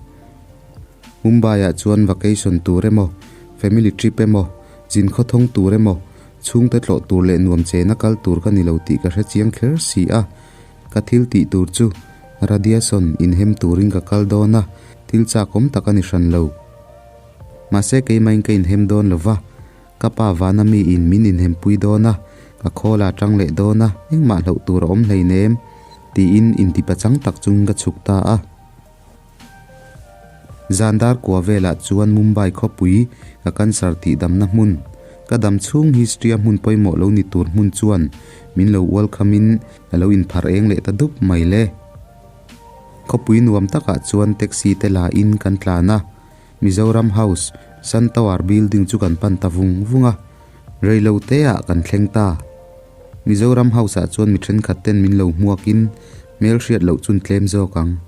Mumbai-ah chuan vacation tur emaw, family trip emaw, zin khawthawng tur emaw, Chhungte tlawh tur leh nuam chena kal tur ka ni lo tih ka hre chiang kher si a, ka thil tih tur chu radiation inhem turin ka kal dawn a, thil chakawm tak a ni hran lo. Mahse keimahin ka inhem dawn lo va, ka pa vana miin min inhempui dawn a, ka khawl a tang leh dawn a, engmah hlauh tur a awm hleinem, tiin intipachang tak chungin ka chhuk ta a. Zan dar kua velah chuan Mumbai khawpui ka cancer tih damna hmun, ka dam chhung history-a hmun pawimawh lo ni tur hmun chuan min lo ual khamin a lo inphar eng leh ta dup mai le. Khawpui nuam takah chuan taxi te la in kan tlan a, Mizoram House, Sun Tower building chu kan pan ta vung vung a, reilo te ah kan thleng ta. Mizoram House ah chuan mi thenkhat ten min lo hmuakin hmelhriat loh chun tlem zawk ang.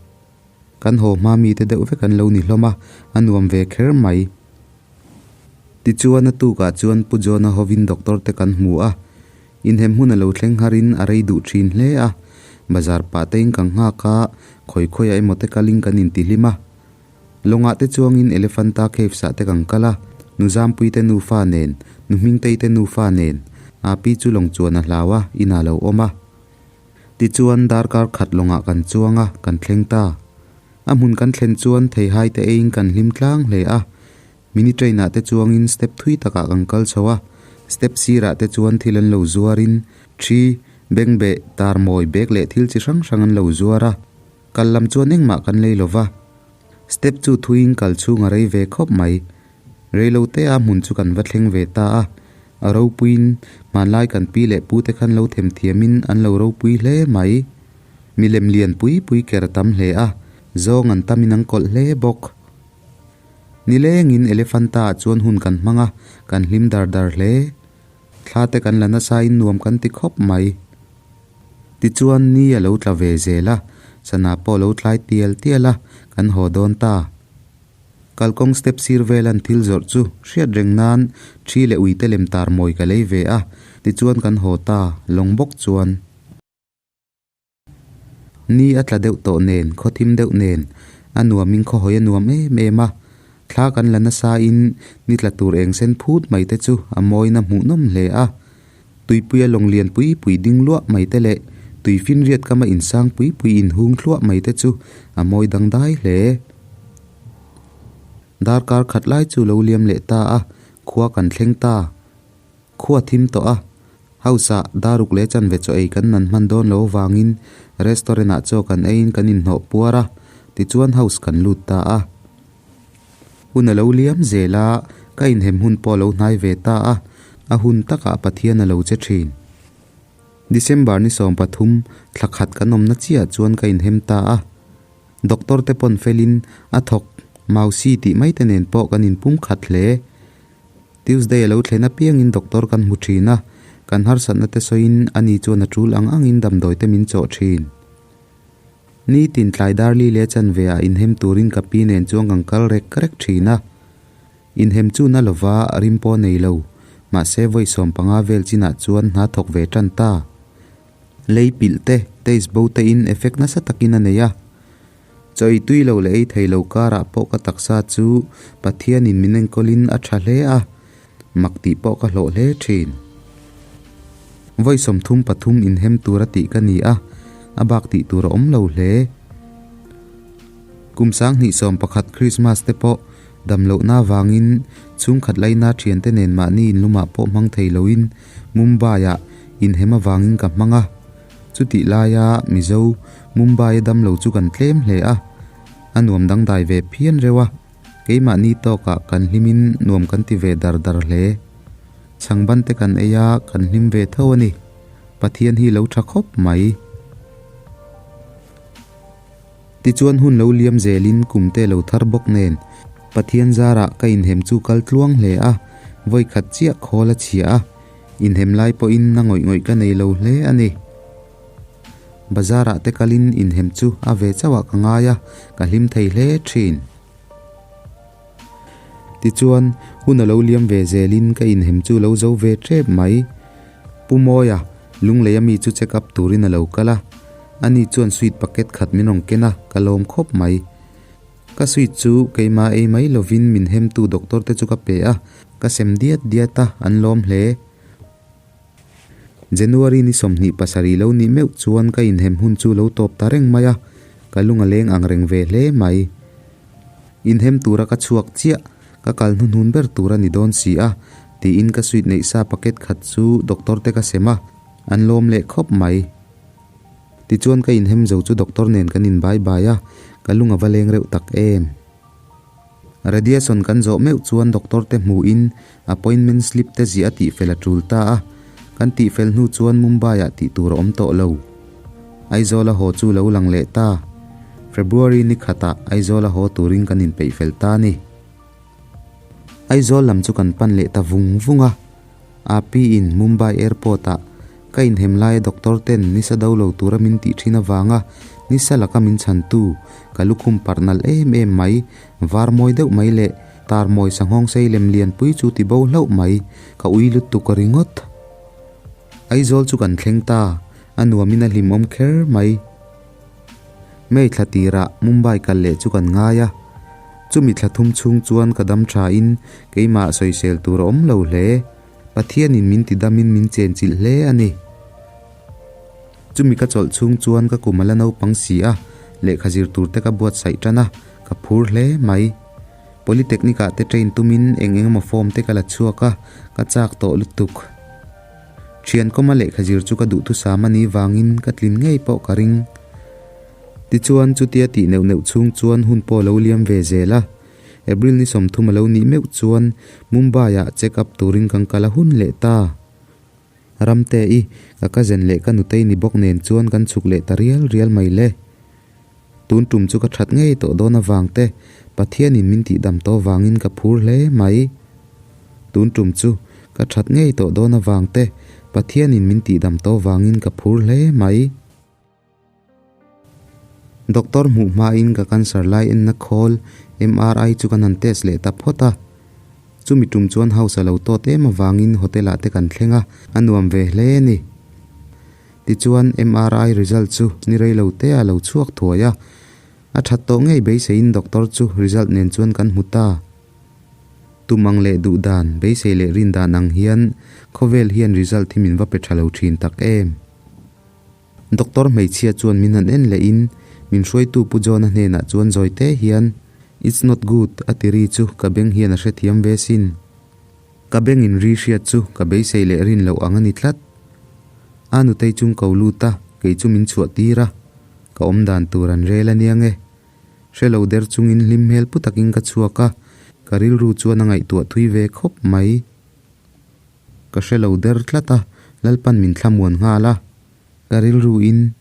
Kan haw hma mite deuh vek an lo ni hlawm a, a nuam ve kher mai. Tichuan a tukah chuan Pu John-a hovin doctor te kan hmu a, inhem hun a lo thleng harin a rei duh thin hle a, bazar pah tein kan nghak a, khawi khawiah emaw te kalin kan intihlim a. Lawngah te chuangin Elephanta Caves ah te kan kal a, nu Zampuii te nufa nen, nu Hmingtei te nufa nen, Api chu lawng chuan a hlau a, inah a lo awm a. Tichuan darkar khat lawngah kan chuang a, kan thleng ta. A hmun kan thlen chuan theihai te eiin kan hlim tlang hle a. Mini train ah te chuangin step thui takah kan kal chho a, step sirah te chuan thil an lo zuarin thi, bengbeh, tarmawi, bag leh thil chi hrang hrang an lo zuar a. Kal lam chuan engmah kan lei lova. Step chu thuiin kal chhung a rei ve khawp mai. Reilote a hmun chu kan va thleng ve ta a. A ropuiin hmanlai kan pi leh pu te khan lo themthiamin an lo ropui hle mai. Milem lian pui pui ker a tam hle a, zawng an tamin an kawlh hle bawk. Nilengin Elephanta ah chuan hun kan hmang a, kan hlim dar dar hle. Thla te kan la nasa in nuam kan ti khawp mai. Tichuan ni a lo tla ve zel a, sana pawh a lo tlai tial tial a, kan haw dawn ta. Kalkawng step sir vel an thil zawrh chu hriat reng nan thi leh ui te lem tar mawi ka lei ve a, tichuan kan haw ta lawng bawk chuan. Ni a tla deuh tawh nen, khaw thim deuh nen, a nuamin khaw hawi a nuam em em a. Thla kan la nasa in ni tla tur eng sen phut mai te chu a mawina hmuhnawm hle a. Tuipuia lawng lian pui pui ding luah mai te leh tui finriat kama insang pui pui inhung thluah mai te chu a mawi dangdai hle. Darkar khat lai chu lo liam leh ta a, khua kan thleng ta. Khua thim tawh a, house ah daruk leh chanve chaw ei kan nan hman dawn lo avangin restaurant ah chaw kan eiin kan inhnawh puar a, tichuan house kan lut ta a. Hun a lo liam zel a, ka inhem hun pawh a lo hnai ve ta a, a hun takah Pathian a lo che thin. December ni 13 thla khat kan awmna chiah chuan ka inhem ta a. Doctor te pawn felin a thawk Mausi tih mai te nen pawh kan inpum khat hle. Tuesday a lo thlen apiangin doctor kan hmu thin a, kan harsatna te sawiin ani chuan a tul ang angin damdawi te min chawh thin. Nitin tlai darli leh chanve ah inhem turin ka pi nen chuan kan kal rek rek thin a. Inhem chu na lova rim pawh nei lo, mahse vawi 15 vel chinah chuan hna thawk ve tan ta. Lei pilh te, taste bo te in effect nasa takin a nei a. Chaw ei tui lo leh ei thei lo karah pawh ka taksa chu Pathianin min enkawlin a tha hle a, mak tih pawh ka hlawh hle thin. Vawi 33 inhem tura tih ka ni a, a bak tih tur a awm lo hle. Kum 2011 Christmas te pawh dam lohna avangin chhungkhat laina thiante nen mahni inlumah pawh hmang thei loin Mumbai-ah inhem avangin ka hmang a. Chutih laia Mizo Mumbai-a dam lo chu kan tlem hle a, a nuam dangdai ve phian reuh a, keimahni tawkah kan hlimin nuam kan ti ve dar dar hle. Chhangban te kan ei a, kan hlim ve tho a ni. Pathian hi lo tha khawp mai. Tichuan hun lo liam zelin kum te lo thar bawk nen Pathian zarah ka inhem chu kal tluang hle a, vawi khat chiah khawl a chhia a, inhem lai pawhin na ngawih ngawih ka nei lo hle a ni. Bazarah te kalin inhem chu a ve chauhah ka ngai a, ka hlim thei hle thin. Tichuan hun a lo liam ve zelin ka inhem chu lo zo ve tep mai. Pu Mawia, Lunglei ami chu check up turin a lo kal a, ani chuan sweet packet khat min rawn ken a, ka lawm khawp mai. Ka sweet chu keimah ei mai lovin min hemtu doctor te chu ka pe a, ka sem diat diat a, an lawm hle. January ni 27 lo nih meuh chuan ka inhem hun chu lo tawp ta reng mai a, ka lung a leng ang reng ve hle mai. Inhem tura ka chhuak chiah, ka kal hnuhnun ber tur a ni dawn si a, tiin ka sweet neih sa packet khat chu doctor te ka sem a, an lawm leh khawp mai. Tichuan ka inhem zo chu doctor nen kan in bye bye a, ka lung a va leng reuh tak em. Radiation kan zawh meuh chuan doctor te hmuhin appointment slip te ziah a tihfel a tul ta a, kan tihfel hnu chuan Mumbai ah tih tur a awm tawh lo. Aizawl a haw chu lo lang leh ta. February ni khatah Aizawl a haw turin kan inpeih fel ta a ni. Aizawl lam chu kan pan leh ta vung vung a, Api in Mumbai airport ah ka inhem laia doctor ten nisa do lo tura min tih thin avanga nisa laka min chhantu ka lukhum parh nalh em em mai, var mawi deuh mai leh tar mawi sanghawng sei lem lian pui chu ti bo hlauh mai, ka ui lutuk ringawt. Aizawl chu kan thleng ta, a nuamin a hlimawm kher mai. May thla tirah Mumbai kal leh chu kan ngai a, chumi thla thum chhung chuan ka dam thain keimah sawisel tur a awm lo hle. Pathianin min ti damin min chenchilh hle a ni. Chumi ka chawlh chhung chuan ka kum a la naupang si a, lehkha zir tur te ka buatsaih tan a, ka phur hle mai. Polytechnic ah te train tumin eng eng emaw form te ka la chhuak a, ka chak tawh lutuk. Thian kawma lehkha zir chu ka duhthusam a nih vangin ka tlin ngei pawh ka ring. Tichuan chutia tih neuh neuh chhung chuan hun pawh a lo liam ve zel a. April ni 30 a lo nih meuh chuan Mumbai ah check up turin kan kal a hun leh ta. Ramte i, ka cousin leh ka nutei ni bawk nen chuan kan chhuk leh ta rial rial mai le. Tun tum chu ka that ngei tawh dawn avang te, Pathianin min tihdam tawh vangin ka phur hle mai. Tun tum chu. Ka that ngei tawh dawn avang te, Pathianin min tihdam tawh vangin ka phur hle mai. Doctor hmuh hmain ka cancer lai enna khawl MRI chu kan han test leh ta phawt a. Chumi tum chuan house a lo tawt em avangin hotel ah te kan thleng a, a nuam ve hle a ni. Tichuan MRI result chu ni rei lo te a lo chhuak thuai a. A that tawh ngei beiseiin doctor chu result nen chuan kan hmu ta. Tum ang leh duh dan, beisei leh rin dan ang hian khawvel hian result hi min va pe tha lo thin tak em. Doctor hmeichhia chuan min han en leh in min hruaitu Pu John-a hnenah chuan zawi te hian, It's not good, a ti ri chu ka beng hian a hrethiam ve sin. Ka beng in ri hriat chu ka beisei leh rin loh ang a ni tlat. A nutei chung ko lut a, kei chu min chhuah tir a, ka awm dan tur an rel a nia nge. Hre lo der chungin hlim hmel pu takin ka chhuak a, ka rilru chuan a ngaihtuah thui ve khawp mai. Ka hre lo der tlat a, Lalpan min thlamuan nghal a. Ka rilruin,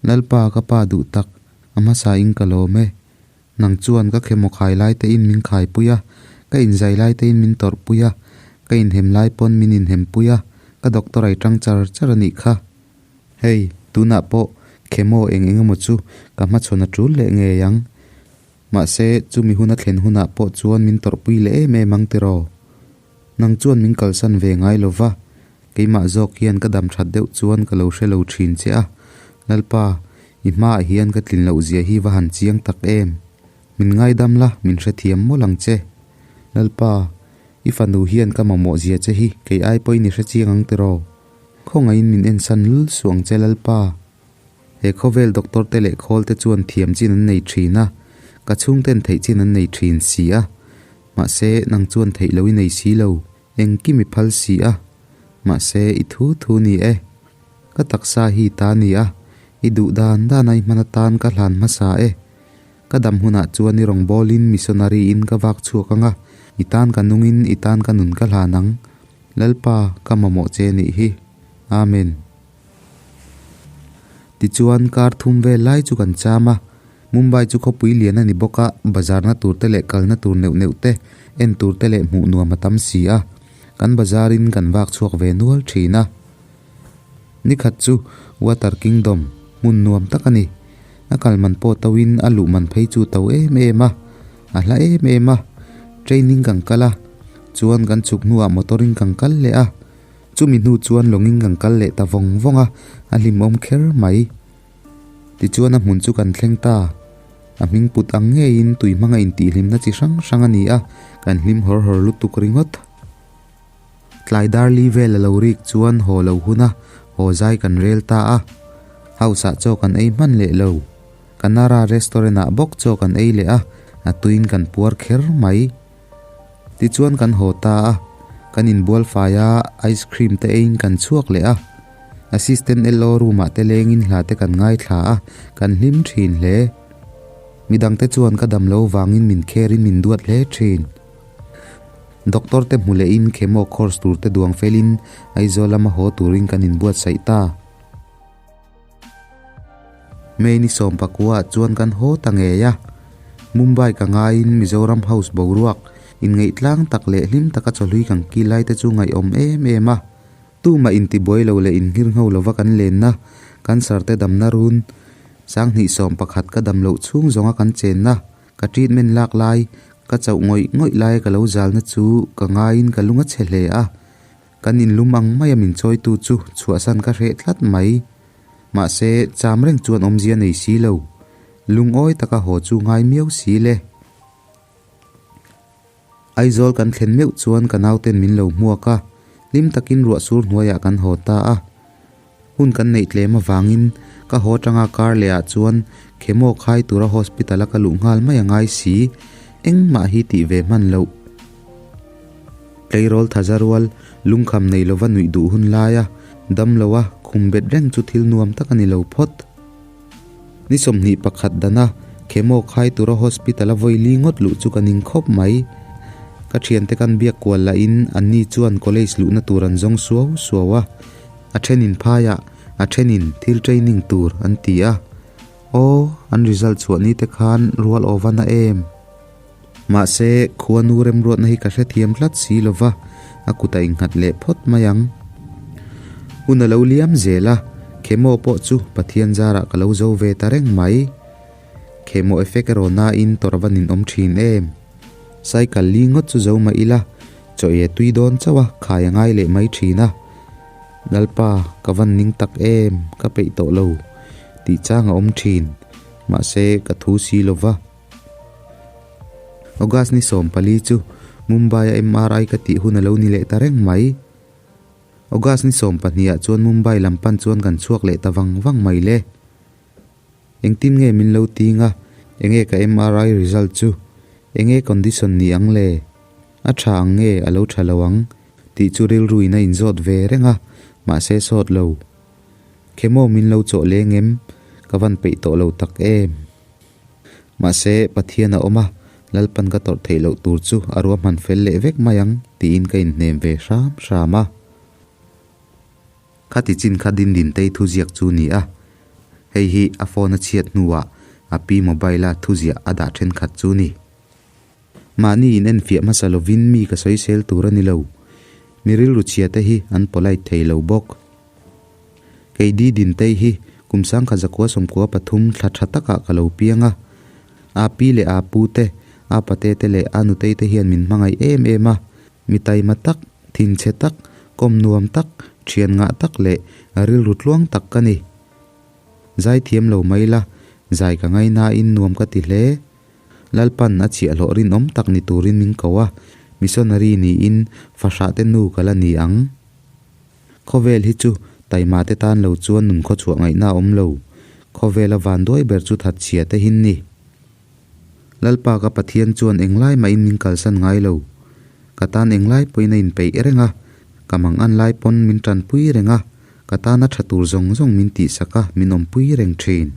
Lalpa ka pa duh tak, a hmasain ka lawm e. Nang chuan ka khemaw khai lai tein min khaipui a, ka inzai lai tein min tawrhpui a, ka inhem lai pawn min inhempui a, ka doctor ai tang char char a nih kha. Hei, tunah pawh chemo eng eng emaw chu ka hmachhawn a tul leh ngei ang. Mahse, chumi huna thlen hunah pawh chuan min tawrhpui leh em em ang tiraw? Nang chuan min kalsan ve ngai lo va, keimah zawk hian ka dam that deuh chuan ka lo hre lo thin che a. Lalpa, i hmaah hian ka tlin loh zia hi va han chiang tak em? Min ngaidam la, min hrethiam mawlh ang che. Lalpa, i fanu hian ka mamawh zia che hi kei ai pawhin i hrechiang ang tiraw? Khawngaihin min ensan lul suh ang che Lalpa. He khawvel doctor te leh khawl te chuan thiam chin an nei thin a, ka chhungten theih chin an nei thin si a. Mahse, nang chuan theih lo i nei si lo, engkim i phal si a. Mahse, i thu thu ni e. Ka taksa hi ta ni a, i duh dan dan a i hman atan ka hlan hmasa e. Ka dam hunah chuan i rawngbawlin missionary in ka vak chhuak ang a, i tan ka nungin i tan ka nun ka hlan ang. Lalpa, ka mamawh che nih hi. Amen. Tichuan, kar thum vel lai chu kan cham a. Mumbai chu khawpui lian a ni bawk a, bazarna tur te leh kalna tur neuh neuh te, en tur te leh hmuh nuam a tam si a. Kan bazarin kan vak chhuak ve nual thin a. Nikhat chu Water Kingdom hmun nuam tak a ni. A kal man pawh to in a luh man phei chu to em em a, a hla em em a. Training kan kal a, chuan kan chhuk hnuah motor in kan kal leh a. Chumi hnu chuan lawngin kan kal leh ta vawng vawng a, a hlimawm kher mai. Tichuan a hmun chu kan thleng ta. A hming put ang ngeiin tui hmanga intihhlimna chi hrang hrang a ni a, kan hlim hawr hawr lutuk ringawt. Tlai dar li vel a lo rik chuan haw lo hun a, haw zai kan rel ta a. House ah chaw kan ei hman leh lo. Kanara restaurant ah bawk chaw kan ei leh a, a tuiin kan puar kher mai. Tichuan kan haw ta a, kan inbual fai a, ice cream te eiin kan chhuak leh a. Assistant LO room ah te lengin hla te kan ngaithla a, kan hlim thin hle. Midangte chuan ka damlo vangin min kherin min duat hle thin. Doctor te hmu lehin chemo course tur te duang felin Aizawl lama haw turin kan inbuatsaih ta. May ni sawmpakua ah chuan kan haw ta ngei a. Mumbai ka ngaiin Mizoram House boruak inngaihtlang tak leh hlim taka chawhlui kan kil lai te chu ngaihawm em em a. Tumah intibuai lo leh inghirngho lova kan lenna, cancer te damna run, sanghnih 11 ka dam loh chhung zawnga kan chenna, Ka treatment lak lai, ka chauh ngawih ngawih lai ka lo zalna chu ka ngaiin ka lung a chhe hle a. Kan inlum ang maia min chawitu chu chhuahsan ka hreh tlat mai. Mahse, cham reng chuan awmzia nei si lo. Lungawi taka haw chu ngai miau si le. Aizawl kan thlen meuh chuan ka nauten min lo hmuak a, hlim takin ruah sur hnuaiah kan haw ta a. Hun kan neih tlem avangin ka haw atanga kar leh ah chuan chemo khai tura hospital a ka luh nghal mai a ngai si, engmah hi tih ve hman loh. Tleirawl thaza rual lungkham nei lova nuih duh hun laia damlo a khum bet reng chu thil nuam tak a ni lo phawt. Ni 21 dana chemo khai tura hospital a vawi li ngawt luh chu ka ning khawp mai. Ka thiante kan biak kual lahin anni chuan college luhna tur an zawng suau suau a, a thenin phaiah a thenin thil training tur an ti a. Aw, an result chhuah ni te khan rual aw va na em? Mahse, khuanu remruatna hi ka hrethiam tlat si lo va, A kut a innghat leh phawt mai ang. Hun a lo liam zel a, chemo pawh chu Pathian zarah ka lo zo ve ta reng mai. Chemo effect erawh nain tawrh va ninawm thin em. Cycle li ngawt chu zo mah ila, chaw ei a tui dawn chauh a, khai a ngai leh mai thin a. Lalpa, ka van ning tak em, ka peih tawh lo tih chang a awm thin, mahse ka thu si lo va. August ni 14 chu Mumbai a MRI ka tih hun a lo ni leh ta reng mai. August ni 12 ah chuan Mumbai lam pan chuan kan chhuak leh ta vang vang mai le. Engtin nge min lo ting a, enge ka MRI result chu? Enge condition ni ang le? A tha ang nge a lo tha lo ang? Tih chu rilru in a inzawt ve reng a, mahse sawt lo. Chemo min lo chawh leng em? Ka van peih tawh lo tak em? Mahse, Pathian a awm a, Lalpan ka tawrh theih loh tur chu a ruahman fel leh vek mai ang tiin ka inhnem ve hram hram a. Khati chin kha Dindintei thuziak chu ni a, hei hi a phone a chhiat hnuah a pi mobile-a thuziah a dah thenkhat chu ni. Mahni in enfiah hmasa lovin mi ka sawisel tur a ni lo. Mi rilru chhia te hi an polite thei lo bawk. Kei Didintei hi kum sangkhat zakua sawmkua pathum thla tha takah ka lo piang a. A pi leh a pu te, a pate te leh a nutei te hian min hmangaih em em a. Mi taima tak, thinchhe tak, kawm nuam tak, thian ngah tak leh rilru tluang tak ka ni. Zai thiam lo mai la, zai ka ngainain nuam ka ti hle. Lalpan a chhiahhlawh rinawm tak ni turin min ko a, missionary niin fahrahte nu ka la ni ang. Khawvel hi chu taima te tan lo chuan nun khawchhuah ngaihna a awm lo. Khawvela vanduai ber chu thatchhia te hin ni. Lalpa ka Pathian chuan englai mahin min kalsan ngai lo. Ka tan englai pawhin a inpeih reng a, ka mangan lai pawn min tanpui reng a, ka tana tha tur zawng zawng min tihsak a, min awmpui reng thin.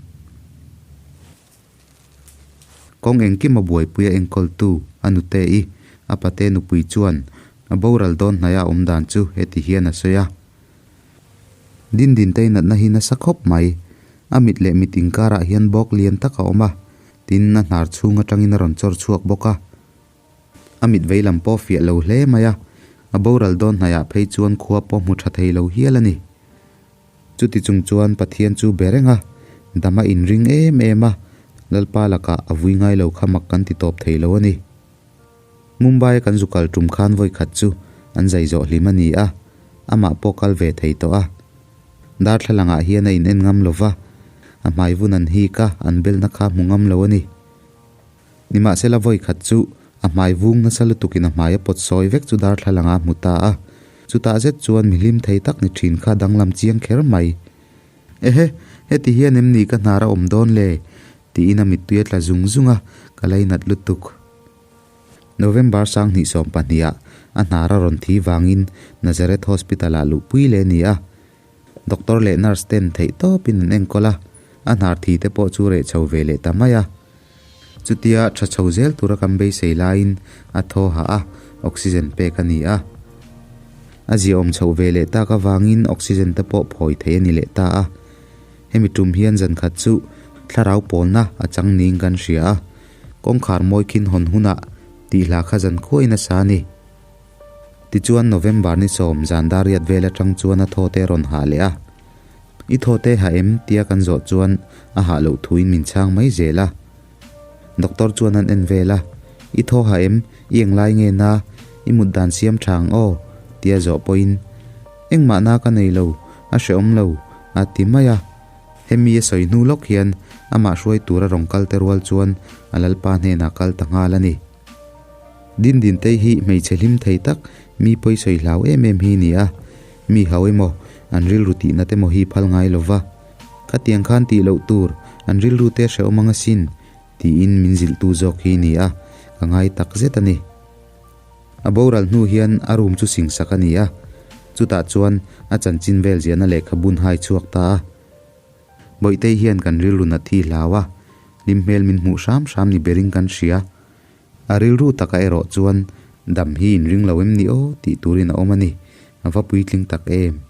Kawng engkim a buaipui a enkawltu a nute i a pate nupui chuan a boral dawn hnaia a awm dan chu heti hian a sawi a. Dindintei natna hi nasa khawp mai. A mit leh mit inkarah hian bawk lian tak a awm a, tin a hnar chhung atangin a rawn chawr chhuak bawk a. A mit vei lam pawh fiah lo hle mai a, a boral dawn hnaiah phei chuan khua pawh hmu tha thei lo hial a ni. Chuti chung chuan Pathian chu be reng a, dam a inring em em a, Lalpa lakah a vui ngai lo kha mak kan ti tawp thei lo a ni. Mumbai a kan zu kal tum khan vawi khat chu an zai zawh hlim a ni a, amah pawh kal ve thei tawh a. Darthlalangah hian a in en ngam lo va, a hmai vun an hik a, an belna kha hmu ngam lo a ni. Nimahsela vawi khat chu a hmai vung nasa lutukin a hmai a pawt sawi vek chu darthlalangah a hmu ta a, chutah zet chuan mi hlim thei tak ni thin kha danglam chiang kher mai. Ehe, heti hian em ni ka hnar a awm dawn le? Tiin a mittui a tla zung zung a, ka lainat lutuk. November 2020 ah a hnar a rawn thi vangin Nazareth Hospital ah luhpui leh a ni a. Doctor leh nurse ten theih tawpin an enkawl a, a hnar thi te pawh chu reh chho ve leh ta mai a. Chutia tha chho zel tura kan beisei laiin a thaw hah a, oxygen pek a ni a. A ziaawm chhoh ve leh tak avangin oxygen te pawh phawi thei a ni leh ta a. Hemi tum hian zan khat chu thlarau pawlna a chang niin kan hria a, kawngkhar mawi khin hawn hunah tih hla kha zan khuai nasa a ni. Tichuan November ni 10 zan dar riat vel atang chuan a thaw te a rawn hah leh a. I thaw te hah em? tia kan zawh chuan a hah loh thuin min chhang mai zel a. Doctor chuan an en vel a, I thaw hah em? I englai nge na? I mut dan siam tha ang aw? tia zawh pawhin, Engmah na ka nei lo, a hrehawm lo, a ti mai a. Hemi a sawi hnu lawk hian amah hruai tura rawn kal te rual chuan a lalpa hnenah kal ta nghal a ni. Dindintei hi hmeichhe hlim thei tak, mi pawi sawi hlau em em hi ni a. Mi hau emaw, an rilru tihna te maw hi phal ngai lo va. Khatiang khan tih loh tur, an rilru te hrehawm ang asin, tiin min zilhtu zawk hi ni a, ka ngai tak zet a ni. A boral hnu hian a room chu singsak a ni a, chutah chuan a chanchin vel ziahna lehkha bun hai chhuak ta a. Bawihtei hian kan rilru nat hi hlau a, hlim hmel min hmuh hram hram ni berin kan hria. A rilru takah erawh chuan dam hi inring lo em ni aw tih turin a awm a ni, a va puitling tak em.